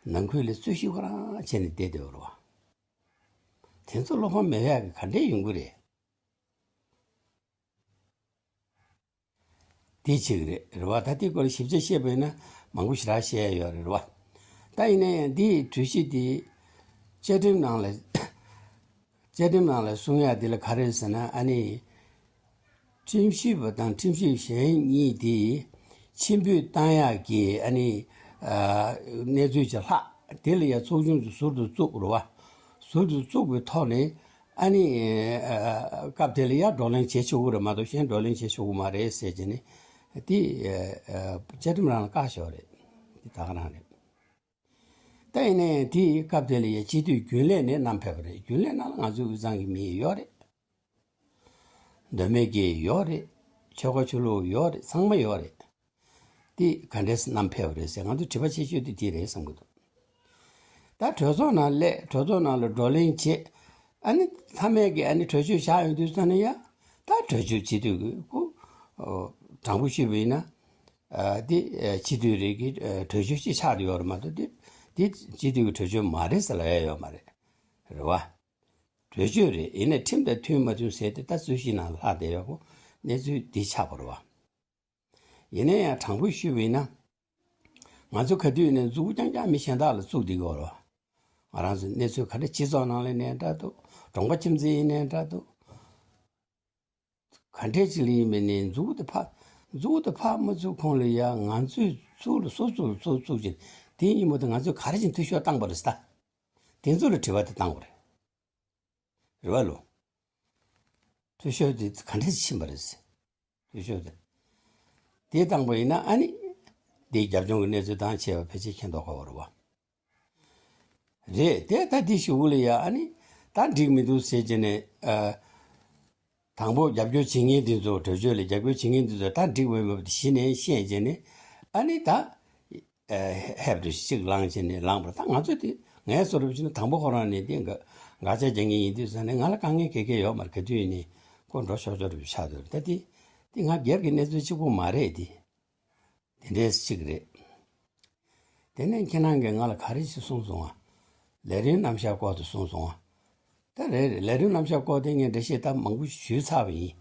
ནང་ཁུལ་ལ་རྩོད་གཞི་ཁོ་རང་བྱས་ནས་བསྡད་བསྡད་པ་རེད་བ། དེ་ཚོ་བློ་ཕམ་མེད་ཡག་གི་ག་འདྲས་ཡོང་གི་རེད། དེ་གཅིག་རེད། རེད་བ། ད་དེའི་སྐོར་ཞིབ་ཆ་བཤད་པ་ཡིན་ན་མང་པོ་ཞེ་དྲག་བཤད་ཡ་ཡོད་རེད་བ། ད་ཡིན་ན་ཡང་འདིའི་གྲོས་གཞི་དེ་བཅའ་ཁྲིམས་ནང་ལ། བཅའ་ཁྲིམས་ནང་ལ་གསུང་ཡ་དེ་ལ་ག་རེ་ཟེར་ན། ཨ་ནི་ཁྲིམས་ཞིབ་པ་དང་ཁྲིམས་ཞིབ་གཞན་གཉིས་དེ་ཕྱིར་འབུད་བཏང་ཡག་གི་ཨ་ནི་ཨ་གནས་ཚུལ་ཅིག་ལྷག་དེ་ལ་ཡ་ཚོགས་ཆུང་ཅིག་ཟུར་དུ་བཙུགས་རེད་བ། ཟུར་དུ་བཙུགས་པའི་ཐོག་ནས། ཨ་ནི་ཨ་སྐབས་དེ་ལ་ཡར་བགྲོ་གླེང་བྱེད་ཆོག་གི་རེད་མ་གཏོགས་གཞན་བགྲོ་གླེང་བྱེད་ཆོག་གི་མ་རེད་ཟེར་བྱས་ནས་དེ་ཨ་ཨ་བཅའ་ཁྲིམས་རང་ལ་བཀག་བཞག་རེད། དེ་ད་ག་རང་རེད། ད་ཡིན་ནའི་དེའི་སྐབས་དེ་ལ་ཡ་སྤྱི་འཐུས་རྒྱུན་ལས་ནས་བསྣམས་ཕེབས་པ་རེད། རྒྱུན་ལས་ནང་ལ་ང་ཚོའི་དབུས་གཙང་གི་མི་ཡོད་རེད། མདོ་སྨད་ཀྱི་ཡོད་རེད། ཆོལ་ཁ་ཆོས་ལུགས་ཡོད་རེད། ཚང་མ་ཡོད་རེད། དེ་ག་འདྲས་བསྣམས་ཕེབས་པ་རེད་ཟེར། ང་ཚོ་དྲི་བ་ཆེ་ཤོས་དེ་དེ་རེད་བསམ་གྱི་འདུག་ད་གྲོས་ཚོགས་ནང་སླེབས། གྲོས་ཚོགས་ནང་ལ་བགྲོ་གླེང་བྱེད། ཨ་ནི་མཐའ་མའི་གི་ཨ་ནི་གྲོས་ཆོད་བཞག་ཡོང་དུས་ཙ་ནས་ཡ། ད་གྲོས་ཆོད་བྱེད་དུས་ཀྱི་ཁོ་ཨོ་དྲང་པོ་ཞུས་པ་ཡིན་ན། ཨ་དེ་ཨ་སྤྱི་འཐུས་རེ་གི་ཨ་གྲོས་ཆོད་ཅིག་ཆགས་ཡོད་རེད་མ་གཏོགས་དེ་དེ་སྤྱི་འཐུས་ཀྱི་གྲོས་ཆོད་མ་རེད་ཟེར་ལབ་ཡ་ཡོད་མ་རེད། རེད་བ། གྲོས་ཆོད་རེད། ཡིན་ནའི་ཁྲིམས་དང་མཐུན་མ་མཐུན་ཟེར་དེ་ད་རྩོད་གཞི་ནང་ལྷག་བསྡད་ཡོད་ཁོ་གནས་ཚུལ་འདི་ཆགས་པ་རེད་བ། ཡིན་ན་ཡང་དྲང་པོ་ཞུས་པ་ཡིན་ན། ང་ཚོ་ག་དུས་ནས་མཛུབ་གུ་རྐྱང་རྐྱང་མི་གཞན་དག་ལ་བཙུགས་བསྡད་ཀྱི་ཡོད་རེད་བ། ང་རང་ཚོ་གནས་ཚུལ་ག་འདྲ་སྤྱི་ཚོགས་ནང་ལ་ཡིན་ནའི་འདྲ་འདུག་གྲོང་པ་ཁྱིམ་མཚེས་ཡིན་ནའི་འདྲ་འདུག་ག་འདྲས་ཅིག་ལ་ཡིན་པའི་ནས་མཛུབ་གུ་དེ་ཕར་མཛུབ་གུ་དེ་ཕར་མ་བཙུགས་གོང་ལ་ཡ་ང་ཚོས་ཚུར་ལ་སོ་སོ་ལ་སོ་བཙུགས་བྱས། དེ་ཡིན་མོད་དུ་ང་ཚོས་ག་རེ་བྱས་འཐུས་ཤོར་བཏང་པ་རེད་ཟེར། ད་དེ་ཚོ་ལ་དྲི་བ་དེ་བཏང་དགོས་རེད། རེད་བ་ལོ། འཐུས་ཤོར་དེ་ག་འདྲས་ཕྱིན་པ་རེད་ཟེར། འཐུས་ཤོར་དེ། དེ་བཏང་པ་ཡིན་ན་ཨ་ནི། དེའི་རྒྱབ་ལྗོངས་ཀྱི་གནས་ཚུལ་དང་བཅས་པ་ཕལ་ཆེར་མཁྱེན་རྟོགས་དཀའ་བ་རེད་བ། རེད་དེ། ད་དེ་ཞུ་གི་ལ་ཡ་ཨ་ནི། ད་འགྲིག་མི་འདུག་ཟེར་བྱས་ནས་ཨ། དང་པོ་རྒྱབ་སྐྱོར་བྱེད་མཁན་དེ་ཚོ། གྲོས་ཆོད་ལ་རྒྱབ་སྐྱོར་བྱེད་མཁན་དེ་ཚོ་ད་འགྲིག་པའི་མོད་དུ་གཞི་ནས་བཤད་བྱས་ནས་ཨ་ནི་ད། ཨ་ཧེབ་ཏུ་གཅིག་ལངས་བྱས་ནས་ལངས་པ་རེད། ད་ང་ཚོ་དེ་ངའི་བཟོ་འདྲ་བྱས་ན་དང་པོ་ཁོ་རང་ནས་དེ་འགག་འགག་ཆ་རྒྱག་མཁན་ཡིན་དུས་ཙང་ནས་ང་ལ་དཀའ་ངལ་ག་གེ་ཡོད་མ་རེད། ག་དུས་ཡིན་ནའི་ཁོ་འགྲོ་ཆོག་ཆོག་འདྲ་ཆགས་འདུག་ད་དེ་དེ་ང་སྒེར་གྱི་གནས་ཚུལ་གཅིག་པོ་མ་རེད་དེ། དེ་འདྲའི་གཅིག་རེད། དེ་ནས་ཁྱེད་རང་གིས་ང་ལ་ག་རེ་ཞིག་གསུངས་སོང་ང་། ལས་རིམ་རྣམ་གཞག་སྐོར་དུ་གསུངས་སོང་ང་། ད་རེད་རེད། ལས་རིམ་རྣམ་གཞག་སྐོར་དེ་ངས་འགྲེལ་བཤད་ད་མང་པོ་ཞུས་ཚར་བ་ཡིན།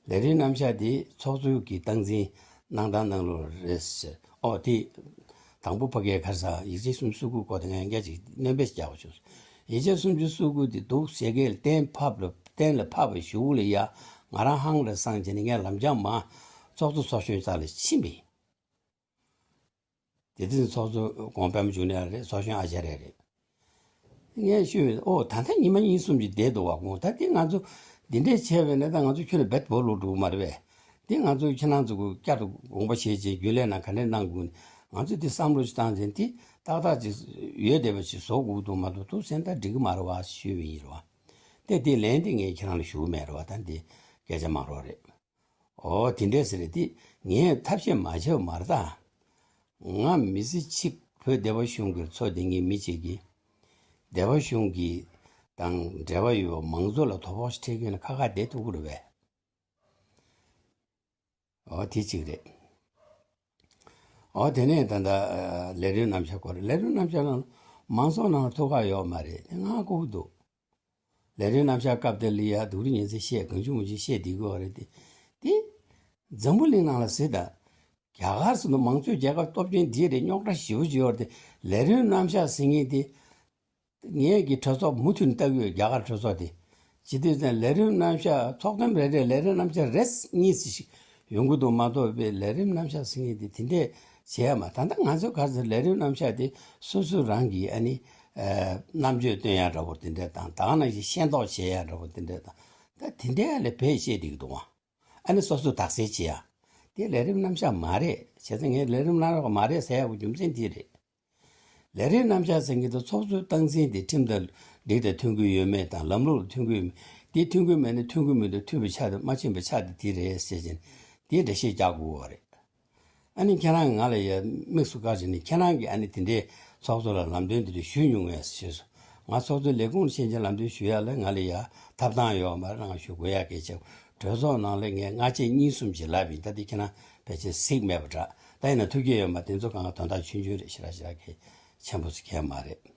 ལས་རིམ་རྣམ་གཞག་དེ་ཚོགས་གཙོ་གི་སྟངས་འཛིན་གནང་སྟངས་ནང་ལོགས་རེད་ཟེར། ཨོ་དེ། དང་པོ་ཕ་གིའི་ཁར་ས་ཡིག་ཆ་སུམ་ཅུ་སོ་དགུ་སྐོར་དེ་ངས་སྐད་ཅིག་སྣོན་པ་ཞིག་རྒྱག་པ་བྱུང་། ཡིག་ཆ་སུམ་ཅུ་སོ་དགུ་དེ་འདུག་ཟེར་གལ་གཏན་ཕབ་ལ་གཏན་ལ་ཕབ་པའི་གཞུག་ལ་ཡ། ང་རང་ཧང་ལ་སངས་བྱས་ནས་ངས་ལམ་འཇམ་མ་ཚོགས་གཙོ་ཚོགས་གཞོན་རྩ་ལ་ཕྱིན་པ་ཡིན། དེ་དུས་ཚོགས་གཙོ་གོང་པདྨ་འབྱུང་གནས་རེད། ཚོགས་གཞོན་ཨ་ཅཱརྱ་རེད། ངས་ཞུས་པས། ཨོ་ད་ལྟ་ཉི་མ་གཉིས་གསུམ་ཅིག་བསྡད་འདུག་བ། ཁོང་ད་དེ་ང་ཚོ་འདི་འདྲས་བྱས་པས་ན་ད་ང་ཚོ་ཁྱོད་ལ་རྦད་བོར་ལོག་འགྲོ་གི་མ་རེད་པས། དེ་ང་ཚོ་ཁྱེད་རང་ཚོ་གི་བསྐྱར་དུ་དགོངས་པ་བཞེས་བྱས་རྒྱུན་ལས་ནང་ག་འདྲས་གནང་དགོས་ནས་ང་ཚོས་དེ་བསམ་བློ་ཞིག་བཏང་ཚེ་དེ་ཏག་ཏག་ཅིག་ཡོད་བསྡད་པ་ཞིག་བཟོ་དགོས་འདུག་མ་གཏོགས་འདུག་ཟེར་ན་ད་འགྲིག་གི་མ་རེད་བ་ཞུས་པ་ཡིན་རེད་བ། དེ་དེ་ལན་དེ་ངས་ཁྱེད་རང་ལ་ཞུ་གི་མེད་རེད་བ། ད་འདི་སྐད་ཆ་མང་རོགས་རེད། ཨོ་དེ་འདྲས་ཟེར་རེད་དེ། ངས་ཐབས་ཤེས་མ་བྱས་པ་མ་རེད་ད། ང་མི་ཚེ་གཅིག་བོད་སྡེ་པ་གཞུང་གི་འཚོ་བསྡད་མཁན་མི་གཅིག་གིས། སྡེ་པ་གཞུང་གི་དང་འབྲེལ་བ་ཡོད་པ་མང་ཚོགས་ལ་དོ་ཕོག་ཞིག་འཕྲད་མཁན་ལ་ཁ་ཁ་བསྡད་ཐུབ་ཀྱི་རེད་པས། ཨོ་དེ་གཅིག་རེད། ཨོ་དེ་ནས་ད་ལྟ་ལས་རིམ་རྣམ་གཞག་སྐོར་རེད། ལས་རིམ་རྣམ་གཞག་ནང་མང་ཚོགས་ནང་ཐུགས་ཁག་ཡོད་མ་རེད། དེ་ང་ལྐུགས་འདུག་ལས་རིམ་རྣམ་གཞག་སྐབས་དེ་ལ་ཡ་སྡུག་རུ་ཉིན་མཚན་བཤད་གང་བྱུང་མང་བྱུང་བཤད་བསྡད་དགོས་པ་རེད་དེ། དེ་འཛམ་བུ་གླིང་ནང་ལ་གཟིགས་དང་། རྒྱ་གར་སོགས་ནི་མང་གཙོའི་རྒྱལ་ཁབ་སྟོབས་ཆེན་འདི་རེད། རྙོག་དྲ་ཞེ་པོ་ཅིག་ཡོད་རེད་དེ། ལས་རིམ་རྣམ་གཞག་ཟེར་མཁན་དེ་ངས་ཀྱི་གྲོས་ཚོགས་མུ་མཐུད་ནས་ལྟ་གི་ཡོད། རྒྱ་གར་གྲོས་ཚོགས་དེ། ཇི་དུས་ཙམ་ལས་རིམ་རྣམ་གཞག་ཚོགས་ཐེངས་རེ་རེར་ལས་རིམ་རྣམ་གཞག་རེ་གཉིས་ཙམ་ཞིག་ཡོང་གི་འདུག་མ་གཏོགས་པའི་ལས་རིམ་རྣམ་གཞག་ཟེར་མཁན་དེ་དེ་འདྲས་བྱས་ཡ་མ། ད་ལྟ་ང་ཚོ་ག་ཚོད་ལས་རིམ་རྣམ་གཞག་དེ་སོ་སོ་རང་གི་ཨ་ནི་ཨ་རྣམ་དཔྱོད་སྟོན་ཡ་འདྲ་པོ་དེ་འདྲས་དང་། ད་ག་ནང་བཞིན་ཤེས་རྟོགས་བྱེད་ཡ་འདྲ་པོ་དེ་འདྲས་དང་། ད་དེ་འདྲས་ལ་བེད་སྤྱད་བསྡད་ཀྱི་འདུག་ཨང་། ཨ་ནི་སོ་སོས་དག་སེལ་བྱེད་ཡ། དེ་ལས་རིམ་རྣམ་གཞག་མ་རེད། བྱས་ཙང་ངས་ལས་རིམ་རྣམ་གཞག་མ་རེད་ཟེར་ཡག་གི་རྒྱུ་མཚན་དེ་རེད། ལས་རིམ་རྣམ་གཞག་ཟེར་མཁན་དེ་ཚོགས་གཙོའི་སྟངས་འཛིན་དེ་ཁྲིམས་དང་སྒྲིག་དང་མཐུན་གྱི་ཡོད་མེད་དང་། ལམ་ལུགས་ལ་མཐུན་གྱི་ཡོད་མེད། དེ་མཐུན་གྱི་མེད་ན་མཐུན་གྱི་མི་འདུག་མཐུན་པའི་ཆ་དེ་མ་ཕྱིན་པའི་ཆ་དེ་དེ་རེད་ཟེར་བཞིན་དེ་འགྲེལ་བཤད་རྒྱག་དགོས་པ་རེད། ཨ་ནི་ཁྱེད་རང་གིས་ང་ལ་ཡ་དམིགས་སུ་བཀར་བྱས་ནས་ཁྱེད་རང་གིས་ཨ་ནི་དེ་འདྲའི་ཚོགས་གཙོ་ལ་ལམ་སྟོན་དེ་འདྲ་ཞུས་མྱོང་ངས་ཞེས་སོ། ང་ཚོགས་གཙོའི་ལས་ཁུངས་ཕྱིན་ཆད་ལམ་སྟོན་ཞུ་ཡ་ལ་ང་ལ་ཡ་ཐོབ་ཐང་ཡོད་མ་རེད། རང་ཞུ་དགོས་ཡ་གལ་ཆེ། གྲོས་ཚོགས་ནང་ལ་ངས་སྔ་རྗེས་གཉིས་གསུམ་ཞིག་ལབ་ཡིན། ད་དེ་ཁྱེད་རང་ཕལ་ཆེར་གཟིགས་མེད་པ་འདྲ། ད་ཡིན་ན་ཐུགས་བསྐྱེད་ཡོད་མ། དེ་ཚོ་གང་ག་དོན་དག་ཆུང་ཆུང་རེད། ཞེ་དྲག་ཞེ་དྲག་གལ་ཆེན་པོ་ཞིག་གལ་མ་རེད།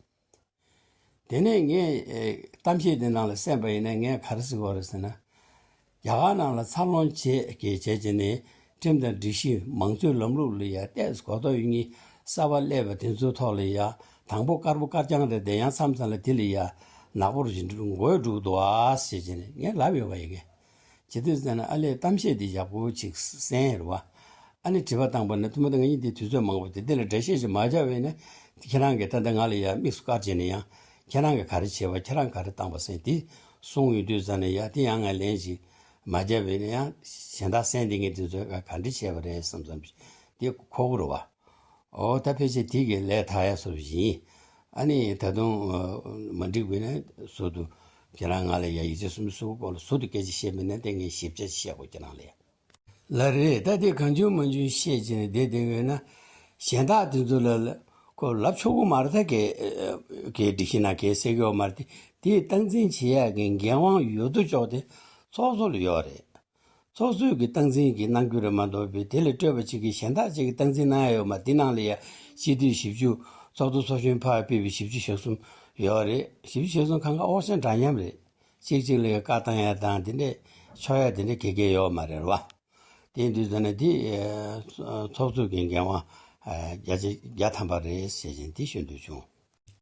དེ་ནས་ངས་ཨེ་གཏམ་བཤད་དེ་ནང་ལ་གསན་པ་ཡིན་ན་ངས་ག་རེ་ཟེར་དགོས་རེད་ཟེར་ན། རྒྱ་གར་ནང་ལ་འཚར་ལོངས་བྱས་ཀྱི་བྱས་བྱས་ནས་ཁྲིམས་དང་སྒྲིག་གཞི་མང་གཙོའི་ལམ་ལུགས་ལ་ཡ་ཏོག་ཙམ་གོ་རྟོགས་ཡོད་མཁན་གསར་པ་སླེབས་པ་དེ་ཚོའི་ཐོག་ལ་ཡ་དང་པོ་དཀར་པོ་དཀར་རྐྱང་རེད། དེ་ཡང་མཚམས་མཚམས་ལ་དེ་ལ་ཡ་ནག་པོ་རུ་ཅིག་འགྲོ་འགོ་འགྲོ་གི་འདུག་ཨ་ཟེར་བྱས་ནས་ངས་ལབ་ཡོད་པ་ཡིན་གི། ཇི་སྟོད་ཟེར་ན་ཨ་ལས་གཏམ་བཤད་འདི་ཡག་པོ་ཅིག་གསན་རེད་བ། ཨ་ནི་དྲི་བ་བཏང་པ་ན་ཐུབ་མ་ཐུབ་ང་གཉིས་འདི་དུས་ཚོད་མང་པོ་དེ་འདི་ལ་འགྲེལ་བཤད་ཅིག་མ་བརྒྱབ་པས་ན། ཁྱེད་རང་གིས་ད་ལྟ་ང་ལ་ཡ་དམིགས་སུ་བཀར་བྱས་ནས་ཡང་ཁྱེད་རང་གིས་ག་རེ་བྱས་པ། ཁྱེད་རང་ག་རེ་བཏང་པ་ཟེར་དེ་གསུངས་ཡོང་དུས་ཙམ་ནས་ཡ་དེ་ཡང་ང་ལན་ཅིག་མ་བརྒྱབ་པས་ན་ཡང་གཞན་དག་གསན་བསྡད་མཁན་དེ་ཚོས་ག་ག་འདྲ་བྱས་པ་རེད་བསམ་བསམ་དེ་ཁོ་བོ་རེད་བ། ཨོ་ད་ཕལ་ཆེར་དེ་གི་ལས་ཐག་ཡ་སོ་བཞིན། ཨ་ནི་ད་དུང་ཨ་མ་འགྲིག་པས་ན་ཟུར་དུ་ཁྱེད་རང་ང་ལ་ཡ་ཡིག་ཆ་གསུམ་གསུམ་སྐོར་ལ་ཟུར་དུ་སྐད་ཆ་བཤད་པས་ན་དེ་ངས་ཞིབ་ཆ་བཤད་དགོས་ཁྱེད་རང་ལ་ཡ། ལགས་རེད། ད་དེ་གང་བྱུང་མང་བྱུང་བཤད་བྱས་ནས་བསྡད་བསྡད་ཡོད་ན། གཞན་དག་དེ་ཚོ་ལ་ལ་ཁོ་ལབ་ཆོག་གི་མ་རེད། ད་གའི་གའི་སྒྲིག་གཞི་ནང་གའི་གསལ་གི་ཡོད་མ་རེད་དེ། དེའི་སྟངས་འཛིན་བྱེད་ཡག་གི་འགན་དབང་ཡོད་དོ་ཅོག་དེ་ཚོགས་གཙོ་ལ་ཡོད་རེད། ཚོགས་གཙོས་ཀྱི་སྟངས་འཛིན་གྱི་གནང་རྒྱུ་རེད་མ་གཏོགས་པའི་དེ་ལས་སྤྲོས་པ་གཅིག་གིས་གཞན་དག་ཅིག་གི་སྟངས་འཛིན་གནང་ཡ་ཡོད་མ། དེ་ནང་ལ་ཡ་སྤྱི་འཐུས་བཞི་བཅུ། ཚོགས་གཙོ་ཚོགས་གཞོན་ཕར་ཕུད་པའི་བཞི་བཅུ་ཞེ་གསུམ་ཡོད་རེད། བཞི་བཅུ་ཞེ་གསུམ་གང་ག་ཨོ་ཤན་འདྲ་མཉམ་རེད། གཅིག་གཅིག་ལ་ཡ་བཀའ་བཏང་ཡ་དང་དེ་འདྲས་ཆོག་ཡ་དེ་འདྲས་ག་གེ་ཡོད་མ་རེད་བ། དེ་ཡིན་དུས་ཙ་ན་དེ་ཚོགས་གཙོ་གི་འགན་དབང་བརྒྱ་ཆ་བརྒྱ་ཐམ་པ་རེད་ཟེར་བཞིན་དེ་ཞུ་འདོད་བྱུང་།